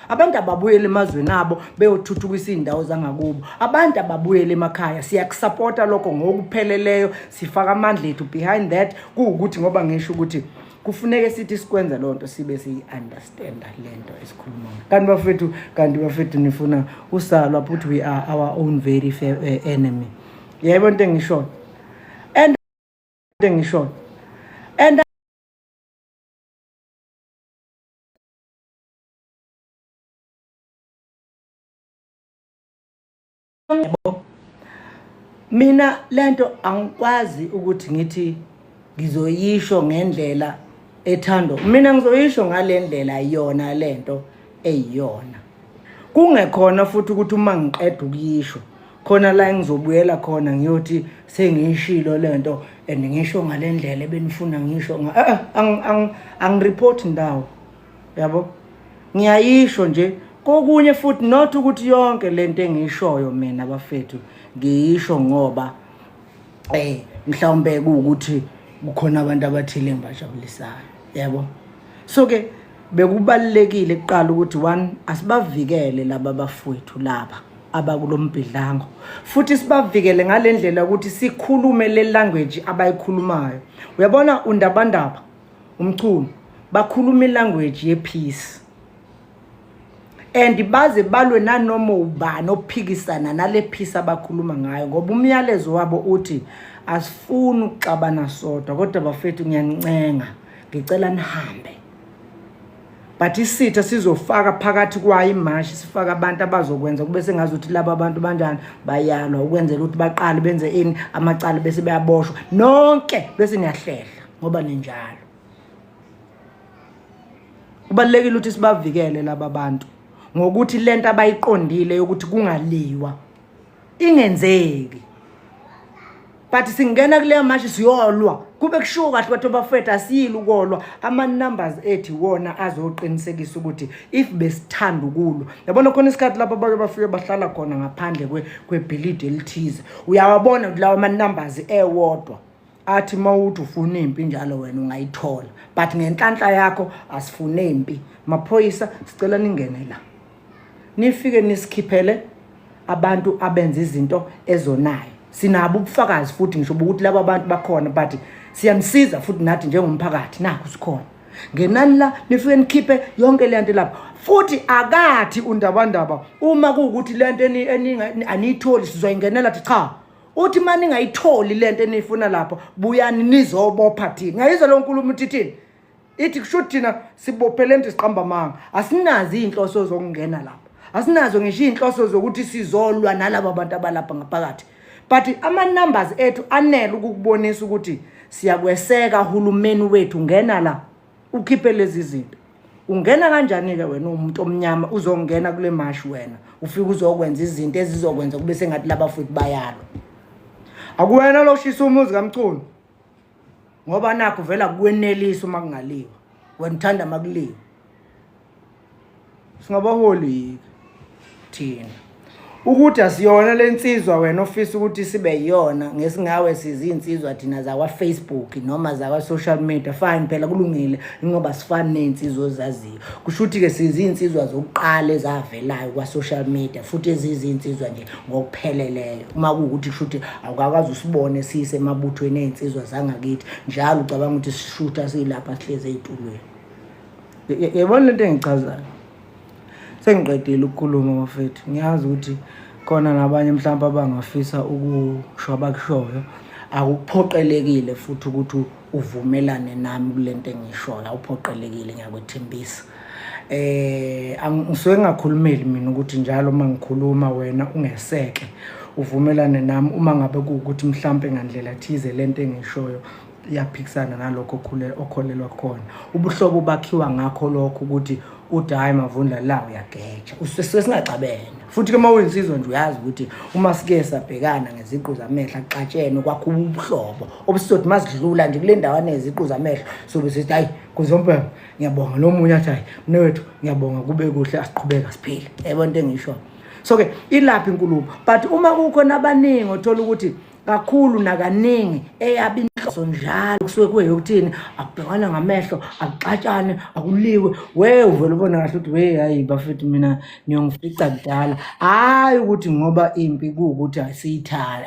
abantu ababuyele emazweni abo beyothuthukisa iy'ndawo zangakubo, abantu ababuyele emakhaya. Siyakusapota lokho ngokupheleleyo, sifaka amandla ethu behind that. Kuwukuthi ngoba ngisho ukuthi kufuneke sithi sikwenza loo nto sibe siyi-understanda le nto esikhuluma ngayo. Kanti bafethu nifuna usalwa, but we are our own very fair, enemy. Yebo, into engishoyo and into engishoyo and yabo, mina lento angikwazi ukuthi ngithi ngizoyisho ngendlela ethando. Mina ngizoyisho ngale ndlela yona lento eyiyona, kungekhona futhi ukuthi uma ngiqeda ukuyisho khona la engizobuyela khona ngiyothi sengiyishilo lento and ngisho ngale ndlela ebenifuna ngisho. Angireport ndawo, yabo, ngiyayisho nje. Kokunye futhi, not ukuthi yonke lento engiyishoyo mina bafethu ngiyisho ngoba mhlawumbe kuwukuthi kukhona abantu abathile engibajabulisayo, yabo. So ke bekubalulekile kuqala ukuthi one, asibavikele laba bafowethu laba abakulombhidlango, futhi sibavikele ngale ndlela ukuthi sikhulume le language abayikhulumayo. Uyabona, undabandaba uMchunu. Bakhuluma ilanguage ye-peace and baze balwe nanoma ubani ophikisana nale peace abakhuluma ngayo, ngoba umyalezo wabo uthi asifuni ukuxabana sodwa, kodwa bafethu ngiyanincenga, ngicela nihambe. But isitha sizofaka phakathi kwayo imashi, sifaka abantu abazokwenza kube sengazuthi laba abantu banjani, bayalwa, ukwenzela ukuthi baqale benze ini amacala bese beyaboshwa nonke, bese niyahlehla ngoba ninjalo. Kubalulekile ukuthi sibavikele laba bantu ngokuthi lento abayiqondile yokuthi kungaliwa ingenzeki, but singena kuleyo mashi siyolwa, kube kushiwo kahle bathi bafethu asiyile ukolwa. Ama-numbers ethi wona azoqinisekisa ukuthi if besithanda ukulwa, yabona khona isikhathi lapho abake bafike bahlala khona ngaphandle kwebhilidi elithize, uyawabona ukuthi lawa ama-numbers ewodwa athi uma uthi ufuna impi njalo wena ungayithola, but ngenhlanhla yakho asifune impi. Maphoyisa, sicela ningene la, nifike nisikhiphele abantu abenza izinto ezonayo. Sinabo ubufakazi futhi ngisho ukuthi laba bantu bakhona, but siyanisiza futhi nathi njengomphakathi, nakho sikhona. Ngenani la, nifike nikhiphe yonke le nto lapho. Futhi akathi undabandaba uma kuwukuthi le nto aniyitholi sizoyingenela, thi cha, uthi uma ningayitholi le nto eniyifuna lapho, buyani nizobopha thina. Ngiyayizwa leyo nkulumo uthi thini, ithi kusho ukuthi thina sibophele nto siqamba amanga, asinazo iy'nhloso zokungena lapho, asinazo ngisho iy'nhloso zokuthi sizolwa nalaba bantu abalapha ngaphakathi, but ama-numbers ethu anele ukukubonisa ukuthi siyakweseka hulumeni wethu. Ngena la ukhiphe lezi zinto. Ungena kanjani-ke wena umuntu omnyama uzongena kule mashi, wena ufike uzokwenza izinto ezizokwenza kube sengathi laba futhi bayalwa? Akuwena lo shisa umuzi kaMchunu, ngoba nakho vela kwenelisa uma kungaliwa, wena uthanda makuliwa. Singabaholi thina ukuthi asiyona lensizwa wena ofisa ukuthi sibe yiyona, ngesingawe sizinsizwa thina zakwa-Facebook noma zakwa-social media. Fine phela, kulungile, ngoba sifani ney'nsizwa ozaziyo. Kusho ukuthi-ke sizinsizwa zokuqala ezavelayo kwa-social media, futhi ezizinsizwa nje ngokupheleleyo. Uma kuwukuthi kusho ukuthi awukakwazi usibone siyisemabuthweni ey'nsizwa zangakithi njalo, ucabanga ukuthi sishutha siyilapha sihlezi ey'tulweni. Yayibona lento engichazayo. Sengiqedile ukukhuluma bafethu, ngiyazi ukuthi khona nabanye mhlawumbe abangafisa ukusho abakushoyo. Akuphoqelekile futhi ukuthi uvumelane nami kule nto engiyishoyo, awuphoqelekile, ngiyakwethembisa. Ngisuke ngingakhulumeli mina ukuthi njalo uma ngikhuluma wena ungeseke uvumelane nami, uma ngabe kuwukuthi mhlampe ngandlela thize lento engiyishoyo iyaphikisana nalokho okholelwa khona. Ubuhlobo bakhiwa ngakho lokho ukuthi uthi hhayi Mavundla la uyageja, suke singaxabene. Futhi-ke uma uyinsizwa nje uyazi ukuthi uma sike sabhekana ngeziqu zamehlo akuxatshene, kwakho ubuhlobo obusizothi uma sidlula nje kule ndawana yeziqu zamehlo sobe sithi hhayi kuzompela ngiyabonga, nomunye athi hhayi mnewethu ngiyabonga, kube kuhle, asiqhubeka siphile. Yebo into engisho. So-ke ilaphi inkulumo, but uma kukhona abaningi othola ukuthi kakhulu nakaningi eyabi inhloso njalo kusuke kuyeyokuthini, akubhekwana ngamehlo, akuxatshane, akuliwe, we uvele ubone kahle ukuthi we hayi bafethu mina niyongifica kudala. Hhayi ukuthi ngoba impi kuwukuthi asiyithandi,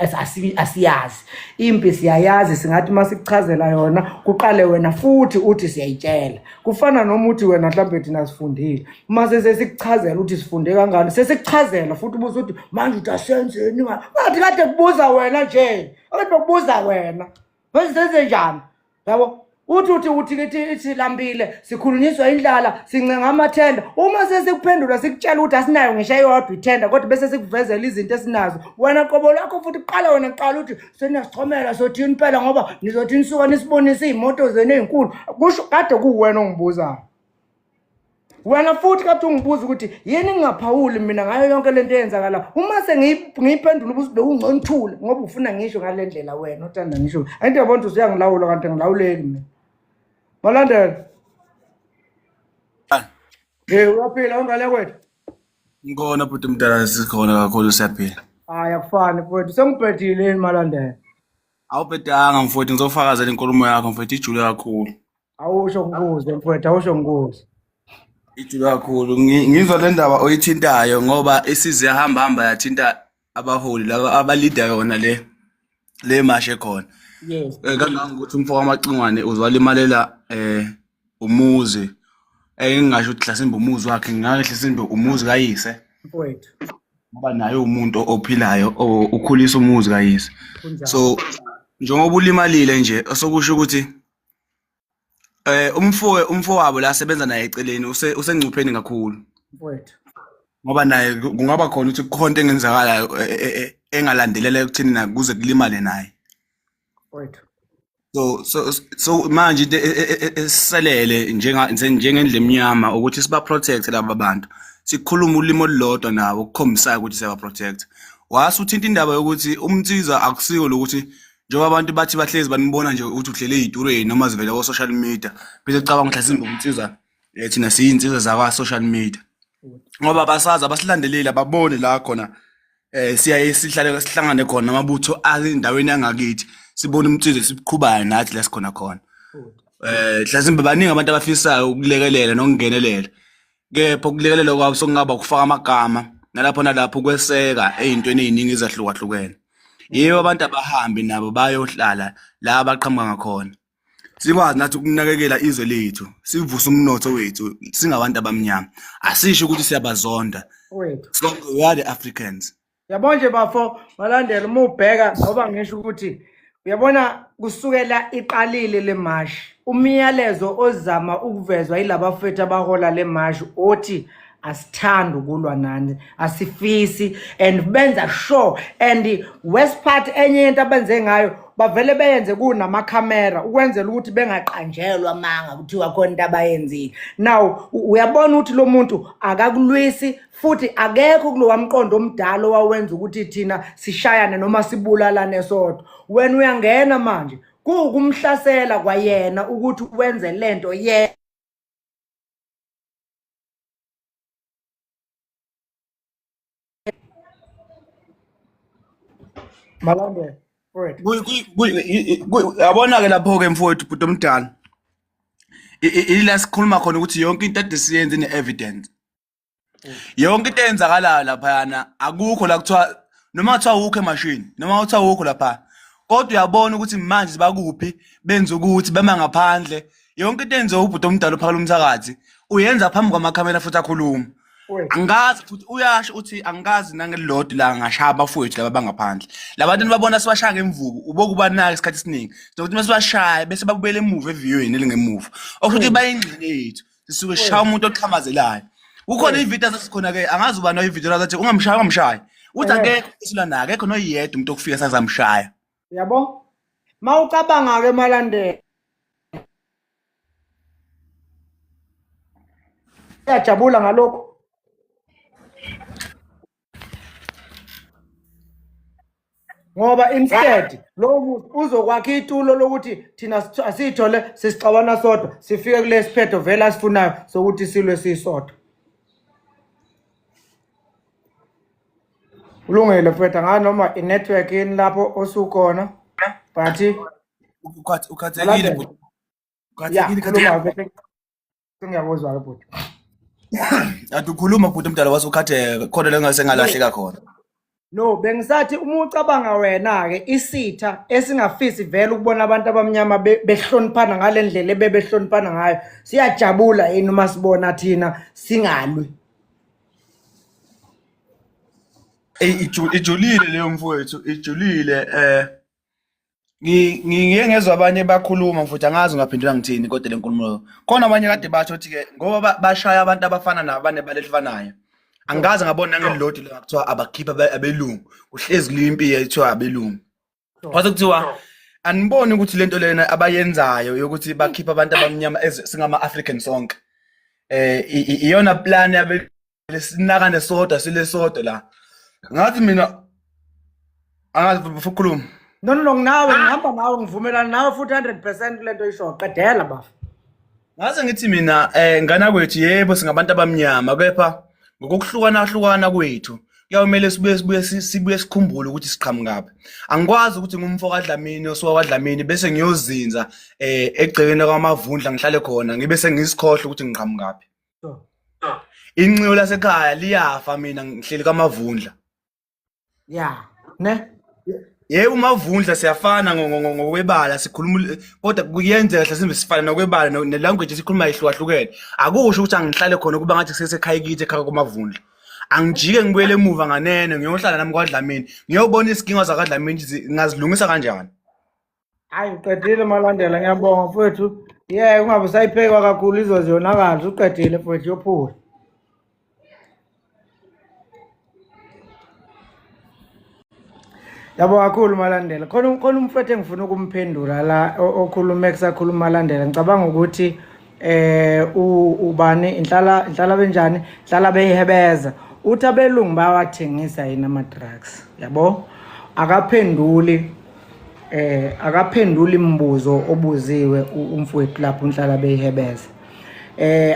asiyazi impi, siyayazi, singathi uma sikuchazela yona kuqale wena futhi uthi siyayitshela. Kufana noma uthi wena mhlawumbe thina sifundile, uma sesikuchazela ukuthi sifunde kangani, sesikuchazela futhi ubuza ukuthi manje uthi asenzeni, ngathi kade kubuza wena nje, akade bekubuza wena manje senze njani, yabo? Uthi uthi uthi kithi silambile, sikhulunyiswa indlala, sincenga amathenda. Uma sesikuphendula sikutshela ukuthi asinayo ngisho eyodwa ithenda, kodwa bese sikuvezela izinto esinazo, wena qobo lwakho futhi kuqala wena kuqala uthi seniyasichomela, sothini phela, ngoba nizothi nisuka nisibonise iy'moto zenu ey'nkulu. Kusho kade kuwena ongibuzayo wena futhi kade ungibuza ukuthi yini ngingaphawuli mina ngayo yonke lento eyenzakala. Uma sengiyiphendula ubuze bewungcono uthule, ngoba ufuna ngisho ngale ndlela wena othanda ngisho. Angithi yabona ukuthi usuyangilawula, kanti ngilawuleki mina. Malandela. Hey, uyaphila ungale kwethu? Ngikhona bhuti mdala, sikhona kakhulu, siyaphila. Hayi akufani mfowethu, sengibhedile yini Malandela? Awubhedanga mfowethu, ngizofakazela inkulumo yakho mfowethu, ijule kakhulu. Awusho ngikuze mfowethu, awusho ngikuze. Ijule kakhulu. Ngizwa le ndaba oyithintayo ngoba isize yahamba hamba yathinta abaholi laba abalida yona le mashe khona. Yes. Kangangokuthi umfo kaMacingwane uzwalimalela. Umuzi engingasho ukuthi mhlasimbe umuzi wakhe ngingake mhlasimbe umuzi kayise Mfowethu. Ngoba naye umuntu ophilayo ukhulisa umuzi kayise. So njengoba ulimalile nje osokusho ukuthi umfowabo la sebenza naye eceleni usengcupheni kakhulu. Mfowethu. Ngoba naye kungaba khona ukuthi kukhona into engenzakalayo engalandelela ekutheni na kuze kulimale naye. Mfowethu. So manje into esiselele njengendlu emnyama ukuthi siba protect laba bantu. Sikhuluma ulimi olulodwa nabo ukukhombisayo ukuthi siyaba protect. Wase uthinta indaba yokuthi umnsizwa akusiko lokuthi njengoba abantu bathi bahlezi banibona nje ukuthi uhlele ey'turweni noma zivela ko-social media bese kucabanga ukuthi mhlasimbe umnsizwa thina siyinsizwa zakwa-social media ngoba basazi abasilandeleli ababoni la khona siyaye sihlale sihlangane khona amabutho asendaweni yangakithi sibone umnsizwa esiqhubayo nathi la sikhona khona mhlasimbe baningi abantu abafisayo ukulekelela nokungenelela kepha ukulekelela kwabo sokungaba ukufaka amagama nalapho nalapho ukweseka ey'ntweni ey'ningi ezahlukahlukene. Yebo abantu abahambi nabo bayohlala la abaqhamuka ngakhona. Sikwazi nathi ukunakekela izwe lethu, sivuse umnotho wethu singabantu abamnyama. Asisho ukuthi siyabazonda. Sonke we are the Africans. Yabo nje bafo malandela uma ubheka ngoba ngisho ukuthi uyabona kusukela iqalile le mashi umyalezo ozama ukuvezwa yilabafethu abahola le mashi othi asithandi ukulwa nani asifisi and benza sure and worst part enye into abenze ngayo bavele beyenze kunamakhamera ukwenzela ukuthi bengaqanjelwa amanga kuthiwa khona into abayenzile now uyabona ukuthi lo muntu akakulwisi futhi akekho kulowa mqondo omdala owawenza ukuthi thina sishayane noma sibulalane sodwa. Wena uyangena manje kuwukumhlasela kwayena ukuthi wenze lento ye Malandela mfowethu. Yabona-ke lapho-ke mfowethu bhuti omdala ila sikhuluma khona ukuthi yonke into ade siyenze ine-evidence. Yonke into eyenzakalayo laphayana akukho la kuthiwa noma kuthiwa awukho emashini noma kuthiwa awukho lapha kodwa uyabona ukuthi manje bakuphi benza ukuthi bema ngaphandle yonke into enziwa ubhuti omdala uphakela umthakathi uyenza phambi kwamakhamera futhi akhuluma angikazi futhi uyasho uthi angikazi nangelilodwa la ngashaya abafowethu laba bangaphandle labantu nibabona sibashaya ngemvubu ubokubanaka isikhathi esiningi sokuthi uma sibashaya bese babuyela emuva eviyweni elingemuva okusho ukuthi bayingxenye yethu sisuke sishaya umuntu oxhamazelayo kukhona ividiyo asasikhona ke angazi ubani oyividiyo lathi ungamshaya ungamshaya uthi akekho esula naye akekho noyedwa umuntu okufika sazamshaya yabo mawucabanga ke malandela uyajabula ngalokho ngoba instead lowo muntu uzokwakha itulo lokuthi thina asiyithole sisixabana sodwa sifike kulesi phetho vele asifunayo sokuthi silwe sisodwa. Ulungile mfethu angazi noma i-network yini lapho osukhona but Ukhathekile bhuti. Ukhathekile khathekile. Sengiyakuzwa-ke bhuti. Ade ukhuluma bhuti omdala wase ukhatheka khona la ngase ngalahleka khona. No, bengisathi uma ucabanga wena-ke isitha esingafisi vele ukubona abantu abamnyama behloniphana ngale ndlela ebebehloniphana ngayo, siyajabula yini uma sibona thina singalwi? Eyi ijulile leyo mfowethu, ijulile Ngike ngezwa abanye bakhuluma mfuthu angazi ngaphendula ngithini kodwa le nkulumo. Khona abanye kade basho ukuthi ke ngoba bashaya abantu abafana nabo abanebala elifanayo. Angikaze ngabona nangelilodwa la kuthiwa abakhipha abelungu. Kuhlezi kuliwa impi ethiwa abelungu. Kwase kuthiwa aniboni ukuthi lento lena abayenzayo yokuthi bakhipha abantu abamnyama singama-African sonke. Iyona plan yabe lesinakane sodwa sile sodwa la ngathi mina angazi bafuna ukukhuluma. No no no nginawe ngihamba nawe ngivumelana nawe futhi 100% kule nto oyishoyo qedela bafo. Ngaze ngithi mina ngana kwethu yebo singabantu abamnyama kepha ngokuhlukana hlukana kwethu kuyawumele sibuye sibuye sibuye sikhumbule ukuthi siqhamukaphi. Angikwazi ukuthi ngumfo kaDlamini osuka kwaDlamini bese ngiyozinza egcekeni kwaMavundla ngihlale khona ngibe sengisikhohle ukuthi ngiqhamukaphi. Inxiwa lasekhaya liyafa mina ngihleli kaMavundla. Yeah, ne? Yebo uMavundla siyafana ngokwebala sikhuluma, kodwa kuyenzeka mhlasimbe sifana nokwebala ne-language esikhuluma ihlukahlukene. Akusho ukuthi angihlale khona kuba ngathi kusesekhaya kithi ekhaya kuMavundla. Angijike ngibuyele emuva nganene ngiyohlala nami kwaDlamini, ngiyobona izikinga zakwaDlamini ngingazilungisa kanjani. Hayi, uqedile Malandela, ngiyabonga mfowethu. Yeah, ungabe usayiphekwa kakhulu izoze yonakala, uqedile mfowethu, yophula. Yabo kakhulu Malandela. Khona umfethu engifuna ukumphendula la okhulume kusakhuluma Malandela. Ngicabanga ukuthi ubani inhlala benjani? Inhlala beyihebeza. Uthi abelungu bayawathengisa yini ama drugs? Yabo? Akaphenduli akaphenduli imibuzo obuziwe umfowethu lapho unhlala beyihebeza.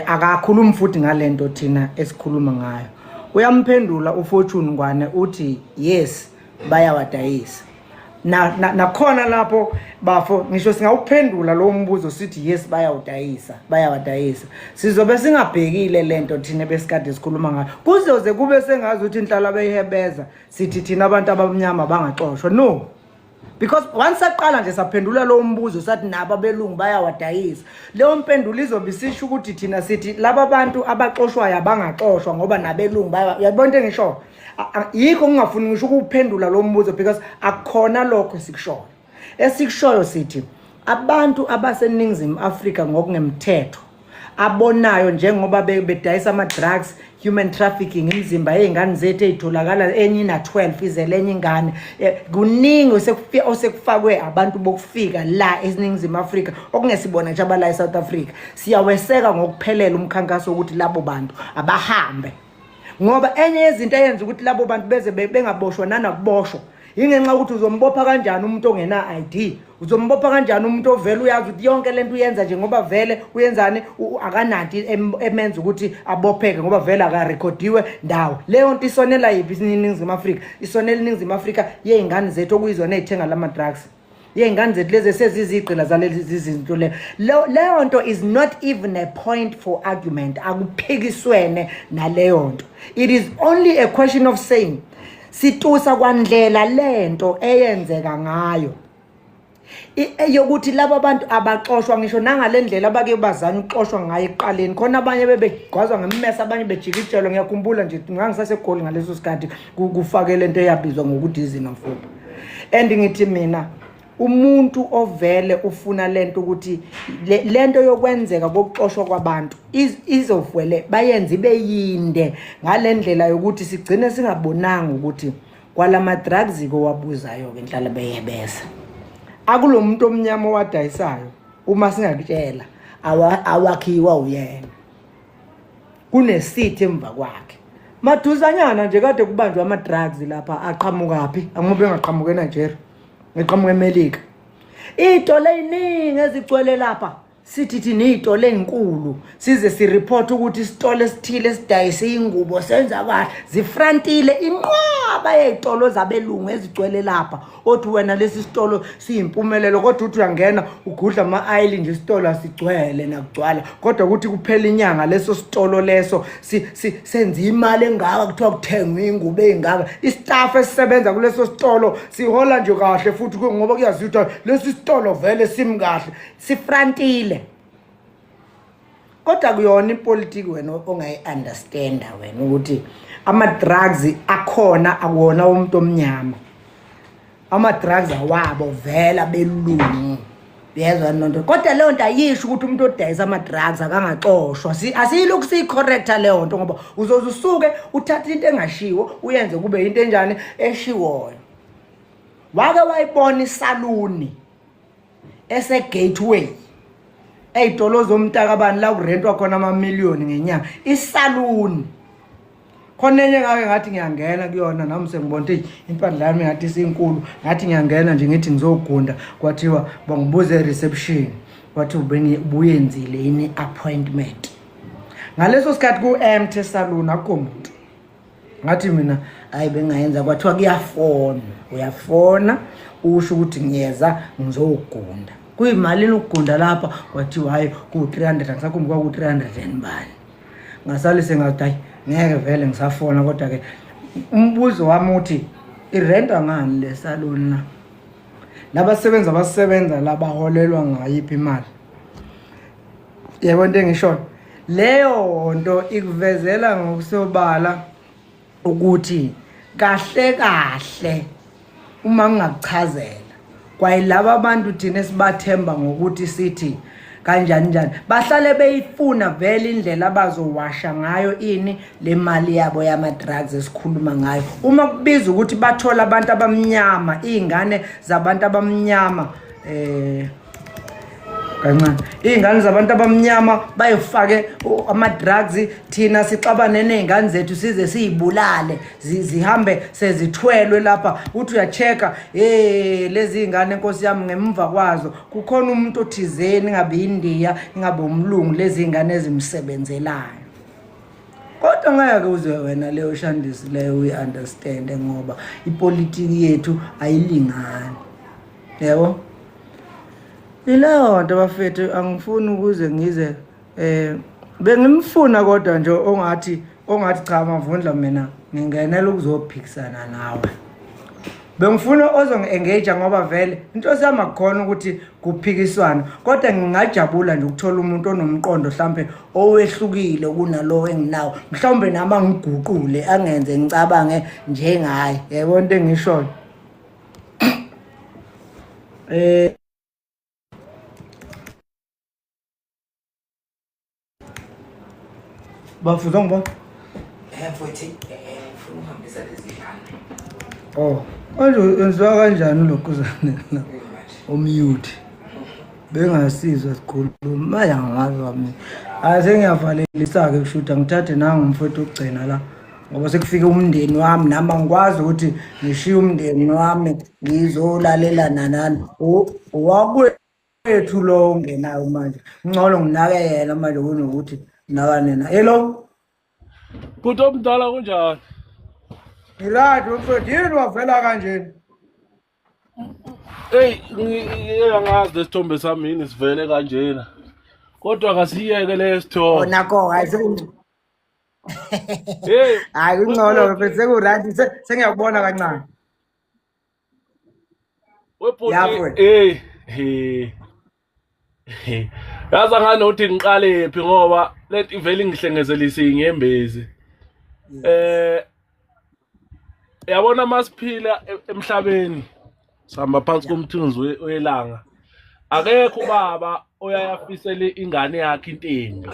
Akakhulumi futhi ngalento thina esikhuluma ngayo. Uyamphendula uFortune Ngwane uthi yes bayawadayisa. Na nakhona lapho bafo ngisho singawuphendula lo mbuzo sithi yes bayawudayisa, bayawadayisa. Sizobe singabhekile lento thina besikade sikhuluma ngayo. Kuzoze kube sengazi ukuthi inhlala beyihebeza sithi thina abantu abamnyama bangaxoshwa. No. Because once saqala nje saphendula lowo mbuzo sathi nabo abelungu bayawadayisa, leyo mpendulo izobe isisho ukuthi thina sithi laba bantu abaxoshwayo abangaxoshwa ngoba nabelungu baya. Uyabona into engishoyo? Yikho ngingafuni ngisho ukuwuphendula lo mbuzo because akukhona lokho esikushoyo. Esikushoyo sithi abantu abaseNingizimu Afrika ngokungemthetho abonayo njengoba bedayisa ama-drugs, human trafficking, imizimba yey'ngane zethu ey'tholakala enye ina-12 izele enye ingane. Kuningi osekufakwe abantu bokufika la eNingizimu Afrika okungesibona nje abala e-South Africa. Siyaweseka ngokuphelele umkhankaso wokuthi labo bantu abahambe, ngoba enye yezinto eyenza ukuthi labo bantu beze bengaboshwa nanakuboshwa ingenxa yokuthi uzombopha kanjani umuntu ongena ID, uzombopha kanjani umuntu ovele uyazi ukuthi yonke lento uyenza nje ngoba vele uyenzani, akananto emenza ukuthi abopheke ngoba vele akarekhodiwe ndawo. Leyo nto isonela yiphi iNingizimu Afrika? Isonela iNingizimu Afrika yey'ngane zethu okuyizona ey'thenga lama drugs, yey'ngane zethu lezi esezizigqila zalezi zinto. Leyo nto is not even a point for argument, akuphikiswene naleyo nto. It is only a question of saying situsa kwandlela lento eyenzeka ngayo eyokuthi laba bantu abaxoshwa ngisho nangale ndlela abake bazame ukuxoshwa ngayo ekuqaleni. Khona abanye bebegwazwa ngemmese, abanye bejikijelwa. Ngiyakhumbula nje ngangisaseGoli ngaleso sikhathi kufake lento eyabizwa ngokuthi i-xenophobia. And ngithi mina umuntu ovele ufuna lento ukuthi lento yokwenzeka kokuxoshwa kwabantu izovele bayenze ibe yinde ngale ndlela yokuthi sigcine singabonanga ukuthi kwalama drugs kowabuzayo ke inhlala beyebeza akulo muntu omnyama owadayisayo. Uma singakutshela awakhiwa uyena, kunesithi emva kwakhe maduzanyana nje kade kubanjwa ama-drugs lapha aqhamukaphi, angoba engaqhamuka eNigeria, eqhamuka eMelika. Iy'tolo ey'ningi ezigcwele lapha, sithi thina iy'tolo ey'nkulu, size sireport ukuthi isitolo esithile esidayisa iy'ngubo senza kahle, zifrantile inqwaba yey'tolo zabelungu ezigcwele lapha, othi wena lesi sitolo siyimpumelelo, kodwa uthi uyangena ugudla ama-ayili nje, isitolo asigcwele nakugcwala, kodwa ukuthi kuphela inyanga leso sitolo leso senza imali engaka, kuthiwa kuthengwe iy'ngubo ey'ngaka, istaff esisebenza kuleso sitolo sihola nje kahle futhi ngoba kuyaziwa ukuthi lesi sitolo vele simi kahle, sifrantile. Kodwa kuyona ipolitiki wena ongayi-understanda wena ukuthi ama-drugs akhona akuwona umuntu omnyama, ama-drugs awabo vela belungu, uyezwa loo nto. Kodwa leyo nto ayisho ukuthi umuntu odayisa ama-drugs akangaxoshwa. Asiyilokhu siyi-correcta leyo nto, ngoba uzoze usuke uthathe into engashiwo uyenze kube into enjani eshiwoyo. Wake wayibona isaluni ese-Gateway ey'tolo zomntakabani la kurentwa khona amamiliyoni ngenyanga? Isaluni khona enye ngake ngathi ngiyangena kuyona nami sengibona ukuthi impandla yami ngathi isinkulu, ngathi ngiyangena nje ngithi ngizogunda, kwathiwa bangibuze e-reception, kwathi ubuyenzile yini i-appointment? Ngaleso sikhathi ku-empty esaluni, akukho muntu. Ngathi mina hayi, bengayenza. Kwathiwa kuyafona, uyafona usho ukuthi ngiyeza ngizogunda. Kuyimalini ukugunda lapha? Kwathiwa hayi, ku-300, angisakhumbuli kwaku-300 and bani. Ngasale sengathi hayi, ngeke vele ngisafona. Kodwa-ke umbuzo wami uthi irentwa ngani le saluni na? Labasebenzi abasebenza la baholelwa ngayiphi imali? Yebo, into engishoyo leyo nto ikuvezela ngokusobala ukuthi kahle kahle uma ngingakuchazela kwayilaba bantu thina esibathemba ngokuthi sithi kanjani njani bahlale beyifuna vele indlela abazowasha ngayo ini le mali yabo yama-drugs esikhuluma ngayo. Uma kubiza ukuthi bathole abantu abamnyama, iy'ngane zabantu abamnyama, kancane iy'ngane zabantu abamnyama bayifake ama-drugs, thina sixabane ney'ngane zethu size siyibulale, zihambe sezithwelwe lapha. Uthi uya-check-a, hey, lezi y'ngane nkosi yami, ngemva kwazo kukhona umuntu othizeni, ingabe indiya, ingabe umlungu, lezi y'ngane ezimsebenzelayo. Kodwa ngeke uzwe wena leyo shandisi leyo uyi-understande, ngoba ipolitiki yethu ayilingani, yebo. Ileyo nto bafethu, angifuni ukuze ngize bengimfuna, kodwa nje ongathi cha Mavundla, mina ngingenela ukuzophikisana nawe. Bengifuna ozongi-engage, ngoba vele into siyami akukhona ukuthi kuphikiswana, kodwa ngingajabula nje ukuthola umuntu onomqondo mhlampe owehlukile kunalowo enginawo, mhlawumbe nami angiguqule, angenze ngicabange njengaye. Yebo, into engishoyo bafuza ngibona. Mfowethu, ngifuna ukuhambisa lezi ngane. Oh, manje wenziwa kanjani lokhuzane la? Umute. Bengasizwa sikhuluma manje, angazi wami. Hayi, sengiyavalelisa-ke, kushuthi angithathe nangu umfowethu okugcina la, ngoba sekufike umndeni wami, nami angikwazi ukuthi ngishiye umndeni wami ngizolalela nanani. Owakwethu lo ongenayo manje, ngcono nginake yena manje kunokuthi nginakane na. Hello. Bhuti omdala, kunjani? Ngiright mfowethu, yini wavela kanjena? Hey, ngiyangazi lesithombe sami yini sivele kanjena. Kodwa kasiyeke lesithombe. Nako hayi Hey, hayi kungcono mfethu, sekuright, sengiyakubona kancane. Webhuti, Ya, mfowethu. hey, hey. Hey. Yazi anganothi ngiqale phi, ngoba lento ivele ingihlengezelise inyembezi. Yabona masiphila emhlabeni sihamba phansi komthunzi welanga. Akekho ubaba oyayafisele ingane yakhe into embi.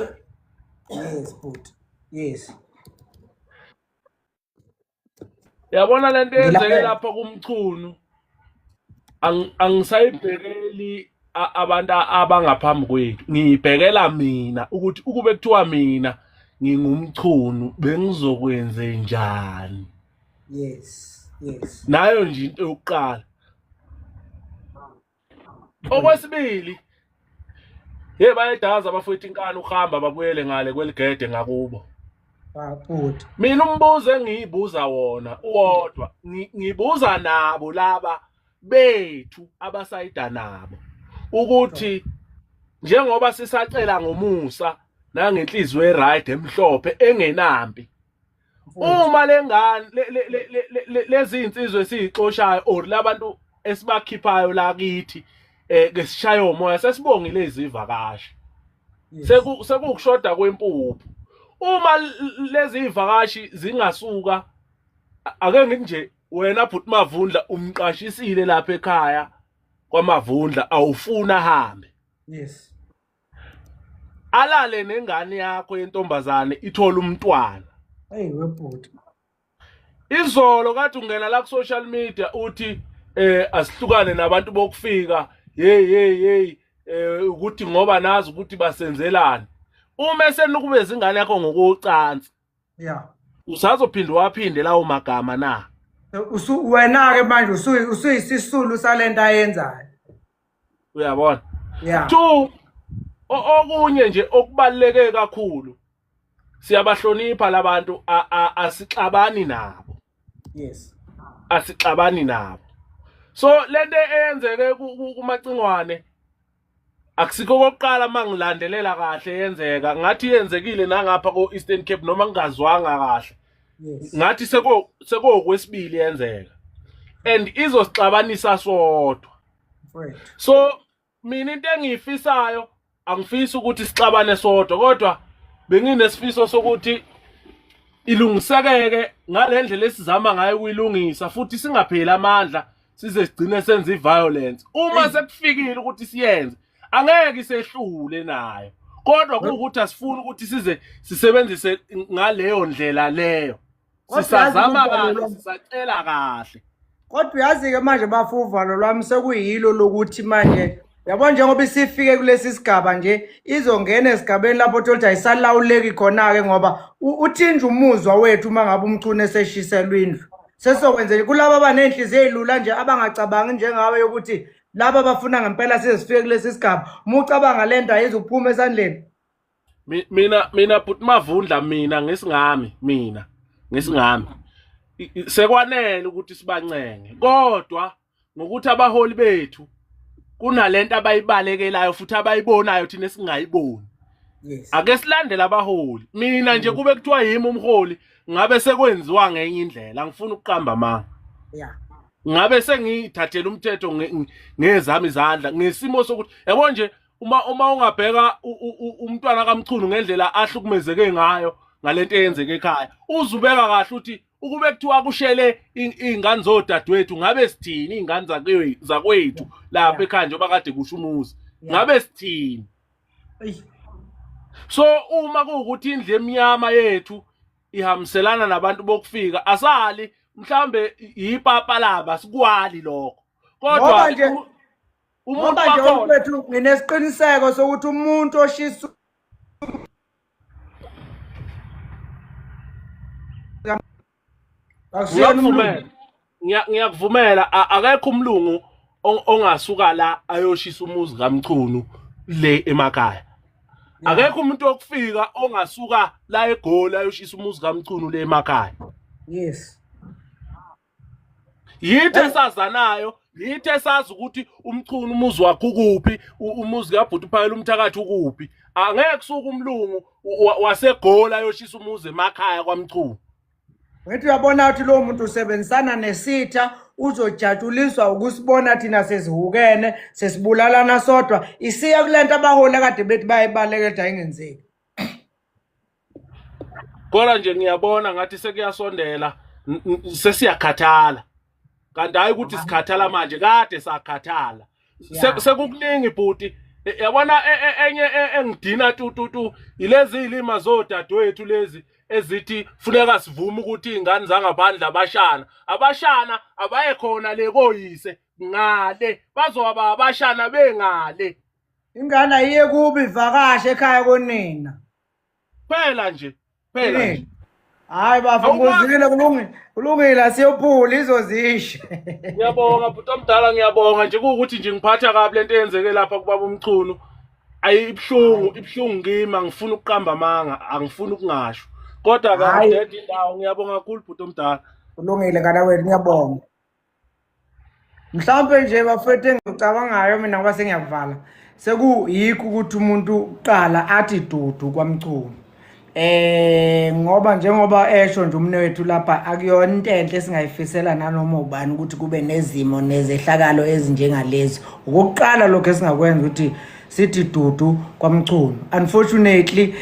Yes bhuti, yes. Yabona lento eyenzeke Ngilalela. lapha kuMchunu, angisayibhekeli abantu abangaphambi kwethu, ngiyibhekela mina ukuthi ukube kuthiwa mina nginguMchunu bengizokwenze njani. Nayo nje into yokuqala. Okwesibili, hey, bayedaza abafowethu inkani uhamba babuyele ngale kweligede ngakubo. Bhuti. Mina umbuzo engiyibuza wona uwodwa, ngibuza nabo laba bethu abasayida nabo ukuthi njengoba sisacela ngomusa nangenhliziyo eright emhlophe engenampi, uma lengane lezi insizwe esiyixoshayo or labantu esibakhiphayo la kithi ke sishaye umoya, sesibongile izivakashi, sekukushoda kwempuphu. Uma lezi ivakashi zingasuka, ake ngithi nje wena bhuti Mavundla umqashisile lapha ekhaya kwaMavundla, awufuna ahambe, alale nengane yakho yentombazane, ithola umntwana. Hey webhuti. Izolo kade ungena la ku social media uthi asihlukane nabantu bokufika, hey hey hey, ukuthi ngoba nazi ukuthi basenzelani. Uma esenukubeza ingane yakho ngokocansi, usazophinda waphinde lawo magama na? Usu wena ke manje usuyisisulu salento ayenzayo. Uyabona? Yeah. Two, okunye nje okubaluleke kakhulu, siyabahlonipha labantu, asixabani nabo. Asixabani nabo. So lento eyenzeke kuMacingwane akusikho okokuqala, mangilandelela kahle yenzeka ngathi yenzekile nangapha ko Eastern Cape, noma ngingazwanga kahle. Ngathi seko sekuwokwesibili yenzeka and izosixabanisa sodwa. Mfowethu. So mina into engiyifisayo angifisi ukuthi sixabane sodwa kodwa benginesifiso sokuthi ilungisekeke ngale ndlela esizama ngayo ukuyilungisa futhi singapheli amandla size sigcine senze i-violence uma sekufikile ukuthi siyenze angeke isehlule nayo kodwa kuwukuthi asifuni ukuthi size sisebenzise ngaleyo ndlela leyo sisazama kahle sisacela kahle kodwa uyazi-ke manje bafo uvalo lwami sekuyilo lokuthi manje yabo njengoba isifike kulesi sigaba nje izongena esigabeni lapho thola ukuthi ayisalawuleki khona-ke ngoba uthinja umuzwa wethu uma ngabe umchunu eseshiselwa indlu sesokwenze kulaba abaney'nhliziyo ey'lula nje abangacabangi njengawe yokuthi laba abafuna ngempela size sifike kulesi sigaba uma ucabanga le nto ayizukuphuma esandleni Mina mina bhuti Mavundla mina ngesingami mina ngesingami sekwanele ukuthi sibancenge kodwa ngokuthi abaholi bethu kunalento abayibalekelayo futhi abayibonayo thina esingayiboni Yes. Ake silandele abaholi. Mina nje kube kuthiwa yimi umholi ngabe sekwenziwa ngenye indlela angifuni ukuqamba amanga. Yeah. Ngabe sengiyithathela umthetho ngezami izandla ngesimo sokuthi yabo nje uma ungabheka umntwana kaMchunu ngendlela ahlukumezeke ngayo ngalento eyenzeke ekhaya uzubeka kahle ukuthi ukube kuthiwa kushele iy'ngane zodadewethu ngabe sithini iy'ngane zakwethu lapha ekhaya njengoba kade kusho umuzi ngabe sithini so uma kuwukuthi indlu emnyama yethu ihambiselana nabantu bokufika asali mhlambe yipapa laba sikwali lokho kodwa nje umuntu nje mfethu nginesiqiniseko sokuthi umuntu oshisa akusiyona umlungu ngiyakuvumela akekho umlungu ongasuka la ayoshisa umuzi kaMchunu le emakhaya akekho umuntu okufika ongasuka la eGoli ayoshisa umuzi kaMchunu le emakhaya yes Yithi esazanayo, yithi esazi ukuthi umchunu umuzi wakhe ukuphi, umuzi kabhuti uphakela umthakathi ukuphi. Angeke kusuke umlungu waseGoli ayoshisa umuzi emakhaya kwaMchunu. Ngithi uyabona ukuthi lowo muntu usebenzisana nesitha uzojatshuliswa ukusibona thina sesihukene sesibulalana sodwa isiya kulento abaholi akade bethi bayibaleka ethi ayingenzeki. Kodwa nje ngiyabona ngathi sekuyasondela sesiyakhathala. Kanti hayi ukuthi sikhathala manje kade sakhathala. Sekukuningi bhuti. Yabona enye engidina tu tu tu ilezi zilima zodadewethu lezi ezithi funeka sivume ukuthi izingane zangaphandle abashana. Abashana abaye khona le koyise ngale bazoba abashana bengale. Ingane ayiye kubi ivakashe ekhaya konina. Phela nje, phela nje. Hayi bafo Awukwazi- ngikuzwile kulungile. Kulungile asiyophula izozishe. Ngiyabonga bhuti omdala ngiyabonga nje kuwukuthi nje ngiphatha kabi lento eyenzeke lapha kubaba uMchunu. Ayi ibuhlungu, ibuhlungu kimi angifuni ukuqamba amanga, angifuni ukungasho. Kodwa ke Hhayi. angidede indawo ngiyabonga kakhulu bhuti omdala. Kulungile ngana wethu ngiyabonga. Mhlawumbe nje bafethu engicabangayo mina ngoba sengiyakuvala sekuyikho ukuthi umuntu kuqala athi dudu kwaMchunu ngoba njengoba esho nje umnewethu lapha akuyona into enhle esingayifisela nanoma ubani ukuthi kube nezimo nezehlakalo ezinjengalezi okokuqala lokho esingakwenza ukuthi sithi dudu kwaMchunu unfortunately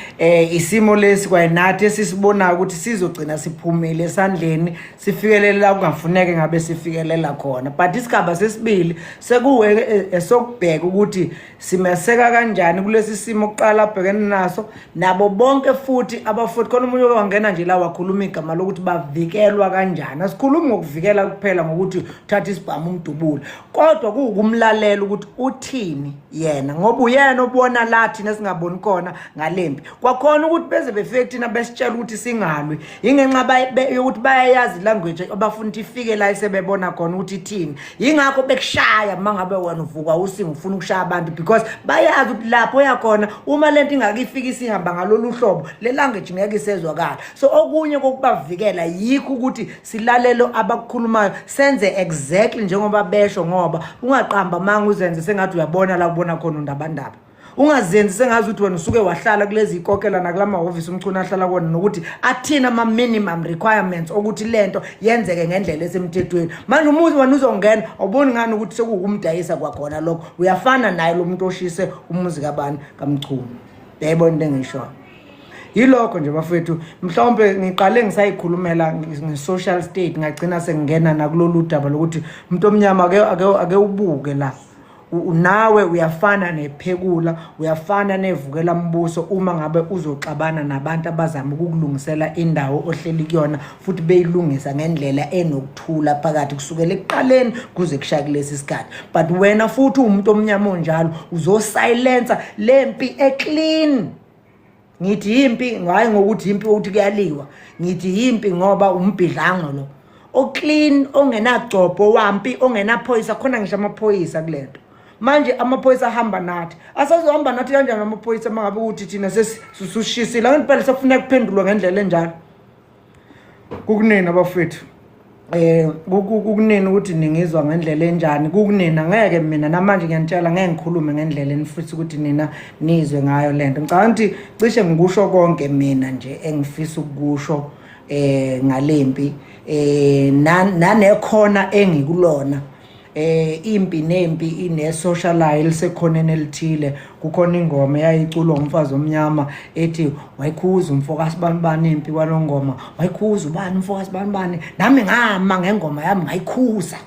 isimo lesi kwayinathi esisibonayo ukuthi sizogcina siphumile esandleni sifikelele la kungafuneke ngabe sifikelela khona but isigaba sesibili sekuwe esokubheka ukuthi simeseka kanjani kulesi simo kuqala abhekene naso nabo bonke futhi abafuthi khona omunye wangena nje la wakhuluma igama lokuthi bavikelwa kanjani asikhulumi ngokuvikela kuphela ngokuthi uthatha isibhamu umdubule kodwa kuwukumlalela ukuthi uthini yena ngoba uyena obona la thina singaboni khona ngalempi kwakhona ukuthi beze befike kuthina besitshela ukuthi singalwi yingenxa yokuthi bayayazi language abafuna ukuthi ifike la esebebona khona ukuthi ithini yingakho bekushaya uma ngabe wena uvuka usinga ufuna ukushaya abantu because bayazi ukuthi lapho yakhona uma lento ingakifiki isihamba ngalolu hlobo le language ngeke isezwakala so okunye kokubavikela yikho ukuthi silalele abakukhulumayo senze exactly njengoba besho ngoba ungaqamba manga uzenze sengathi uyabona la ubona khona undabandaba. Ungazenzi sengazi ukuthi wena usuke wahlala kulezi ikokela nakula mahhovisi uMchunu ahlala kuwona, nokuthi athini ama-minimum requirements okuthi le nto yenzeke ngendlela esemthethweni. Manje umuzi wena uzongena, awuboni ngani ukuthi sekuwukumdayisa kwakhona lokho? Uyafana naye lo muntu oshise umuzi kabani, kaMchunu. Yayibona into engishoyo? Yilokho nje bafethu. Mhlawumbe ngiqale ngisayikhulumela nge-social state, ngagcina sengingena nakulolu daba lokuthi umuntu omnyama ake ubuke la, nawe uyafana nephekula, uyafana nevukela mbuso uma ngabe uzoxabana nabantu abazama ukukulungisela indawo ohleli kuyona, futhi beyilungisa ngendlela enokuthula phakathi kusukela ekuqaleni kuze kushaya kulesi sikhathi. But wena futhi uwumuntu omnyama onjalo uzosilensa lempi eclean. Ngithi yimpi, hayi ngokuthi yimpi ukuthi kuyaliwa, ngithi yimpi ngoba umbhidlango lo oclean, ongenagcobho wampi, ongenaphoyisa khona, ngisho amaphoyisa kulento. Manje amaphoyisa ahamba nathi, asazohamba nathi kanjani amaphoyisa uma ngabe ukuthi thina sesishisile? Angithi phela sekufuneka kuphendulwe ngendlela enjalo. Kukunini abafethu, kukunini ukuthi ningizwa ngendlela enjani, kukunini. Angeke mina namanje ngiyanitshela, ngeke ngikhulume ngendlela enifisa ukuthi nina nizwe ngayo lento. Ngicabanga ukuthi cishe ngikusho konke mina nje engifisa ukukusho ngalempi, nanekhona engikulona. Impi nempi ine social life elisekhoneni elithile. Kukhona ingoma eyayiculwa umfazi omnyama ethi wayikhuza umfoka sibanibani impi kwalongoma, wayikhuza ubani umfoka sibanibani, nami ngama ngengoma yami ngayikhuza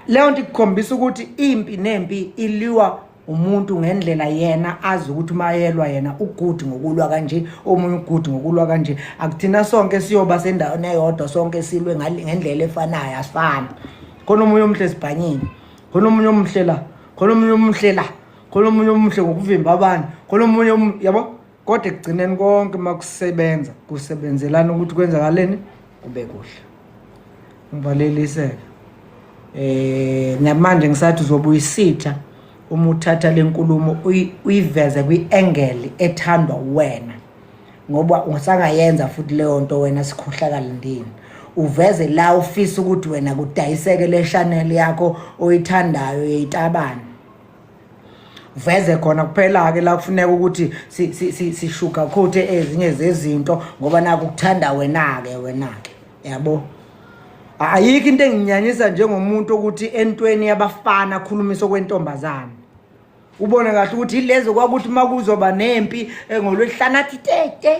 leyo nto. Ikukhombisa ukuthi impi nempi iliwa umuntu ngendlela yena azi ukuthi uma yelwa yena ugood ngokulwa kanje, omunye ugood ngokulwa kanje. Akuthina sonke siyoba sendaweni eyodwa, sonke silwe ngendlela efanayo, asifani. Khona omunye omuhle esibhanyini, khona omunye omuhle la, khona omunye omuhle la, khona omunye omuhle ngokuvimba abantu, khona omunye yabo. Kodwa ekugcineni konke uma kusebenza, kusebenzelana ukuthi kwenzakaleni kube kuhle. Ngivaleliseke namanje ngisathi uzobuyisitha uma uthatha lenkulumo uyiveze kwi-angle ethandwa wena, ngoba usangayenza futhi leyo nto wena sikhohlakala ndini, uveze la ufisa ukuthi wena kudayiseke le channel yakho oyithandayo yeyitabane, uveze khona kuphela-ke la kufuneka ukuthi si-sugarcoat ezinye zezinto, ngoba naku kuthanda wena-ke, wena-ke yabo. Ayikho into enginyanyisa njengomuntu ukuthi entweni yabafana akhulumisa okwentombazane. Ubone kahle ukuthi ilezo kwakuthi uma kuzoba nempi ngolwesihlanu athi te te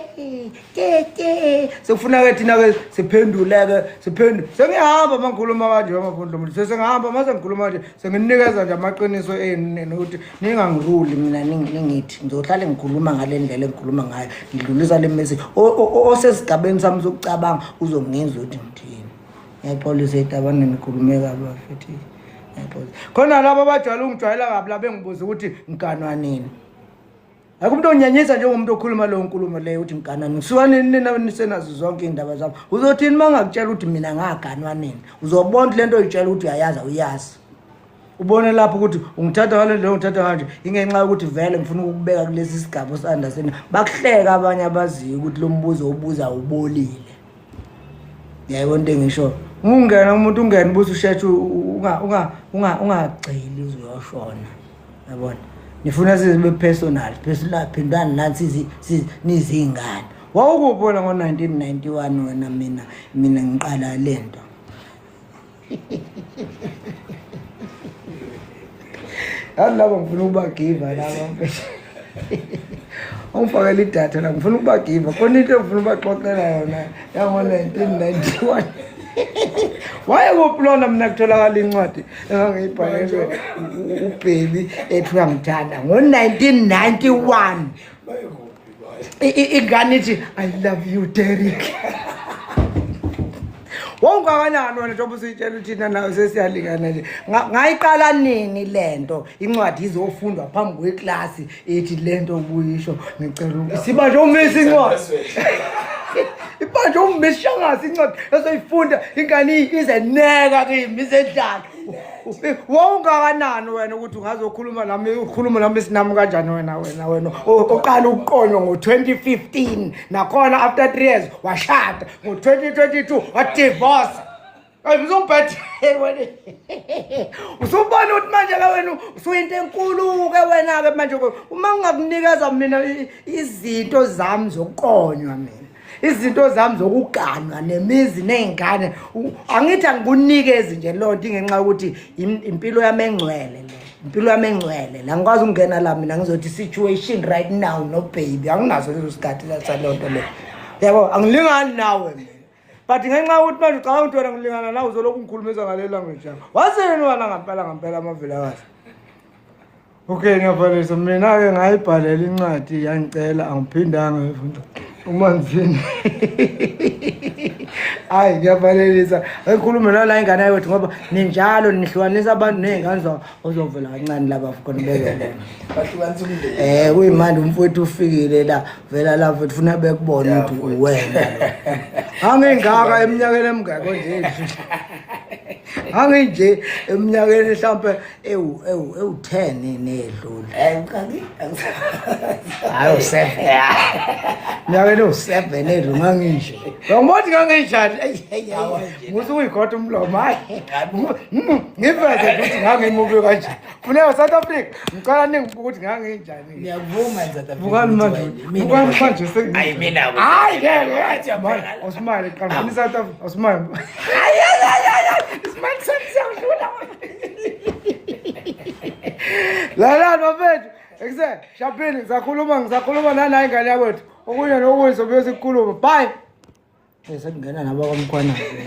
te te, sekufuna-ke thina-ke siphendule-ke, siphendule. Sengihamba uma ngikhuluma kanje amafundlo muntu, sesengihamba uma sengikhuluma kanje, senginikeza nje amaqiniso enu nina ukuthi ningangiruli mina, ningithi ngizohlale ngikhuluma ngale ndlela engikhuluma ngayo, ngidlulisa le message. Osesigabeni sami sokucabanga uzongizwa ukuthi ngithini. Ngiyaxolisa etabaneni, ngikhulume kabi bafethu, ngiyaxolisa. Khona labo abajwayele ungijwayela kabi la bengibuza ukuthi ngiganwa nini. Akho umuntu onyanyisa njengomuntu okhuluma leyo nkulumo leyo ukuthi ngiganwa nini. Suka nini nina nisenazo zonke iy'ndaba zami? Uzothini uma ngakutshela ukuthi mina ngaganwa nini? Uzobona ukuthi le nto oyitshela ukuthi uyayazi awuyazi. Ubone lapho ukuthi ungithatha ngale ndlela, ungithatha kanje, ingenxa yokuthi vele ngifuna ukukubeka kulesi sigaba osi-understand. Bakuhleka abanye abaziyo ukuthi lo mbuzo ubuza ubolile. Yayibona into engisho? Ungena umuntu ungena ubuze usheshe, ungagxili uze uyoshona. Yabona? Nifuna sizibe personal, personal phindani nathi nizingane. Wawukuphi wena ngo-1991 wena mina ngiqala lento? Yazi laba ngifuna ukubagiva laba mfethu. Ungifakela idatha la, ngifuna ukubagiva. Khona into engifuna ubaxoxela yona yango-1991. Wayekuphi lona mina kutholakala incwadi engangiyibhalelwe uBaby ethi uyangithanda ngo-1991. Ingane ithi I love you Derek. Wawungakanani wena njengoba usuyitshela ukuthi thina nawe sesiyalingana nje? Ngayiqala nini lento? Incwadi izofundwa phambi kweklasi ethi lento ubuyisho ngicela siba nje umisa incwadi. Ibanje umisa shangasi incwadi esoyifunda ingane izeneka kimi izendlala. Wawungakanani wena ukuthi ungazokhuluma nami, ukhuluma nami isinami kanjani wena oqala ukuqonywa ngo-2015, nakhona after 3 years washada, ngo-2022 wadivorce? Hayi uzongibhethe wena. Usubona ukuthi manje ke wena usuyinto enkulu ke wena ke manje uma ngingakunikeza mina izinto zami zokukonywa mina. Izinto zami zokuganwa nemizi nezingane angithi angikunikezi nje lonto ingenxa yokuthi impilo yami engcwele le. Impilo yami engcwele la ngikwazi ukungena la mina ngizothi situation right now no baby anginaso leso sikhathi salonto le. Yabo angilingani nawe mina. But ngenxa yokuthi manje ucabanga ukuthi wena ngilingana nawe uzolokhu ungikhulumisa ngale language yakho. Wasini wena ngampela ngampela amavilakazi. Okay ngiyavalisa mina-ke ngayibhalela incwadi yangicela angiphindanga ngayifunda umanzini. Hayi ngiyavalelisa. Ngikhulume nala ingane yakwethu ngoba ninjalo nihlukanisa abantu ney'ngane zabo. Uzovela kancane laba khona bezobona. Bahlukanisa umndeni. Eh kuyimanje umfowethu ufikile la vela la mfowethu funa bekubone ukuthi uwena lo. Angingaka eminyakeni emingako nje. Anginje eminyakeni mhlambe ewu ewu ewu 10 nedlule. Eh qaki. Hayi u7. Eminyakeni ewu7 edlule nganginje. Ngibona nganginjani. Musu uyikhotha umlomo hayi. Ngiveze ukuthi ngangimubi kanje. Funeka South Africa ngicela ningibuke ukuthi nganginjani. Ngiyakuvuma in South Africa. Bukani manje. Bukani manje sengi. Hayi mina. Hayi ngeke. Manje awusimali qala funa iSouth Africa awusimali. Hayi hayi hayi hayi. Isimali sami siyangidlula. Lalani bafethu. Ekuse shapini ngisakhuluma ngisakhuluma nanayi ingane yakwethu. Okunye nokunye sobuye sikhulume. Bye. Sekungena nabakwamkhwanazi.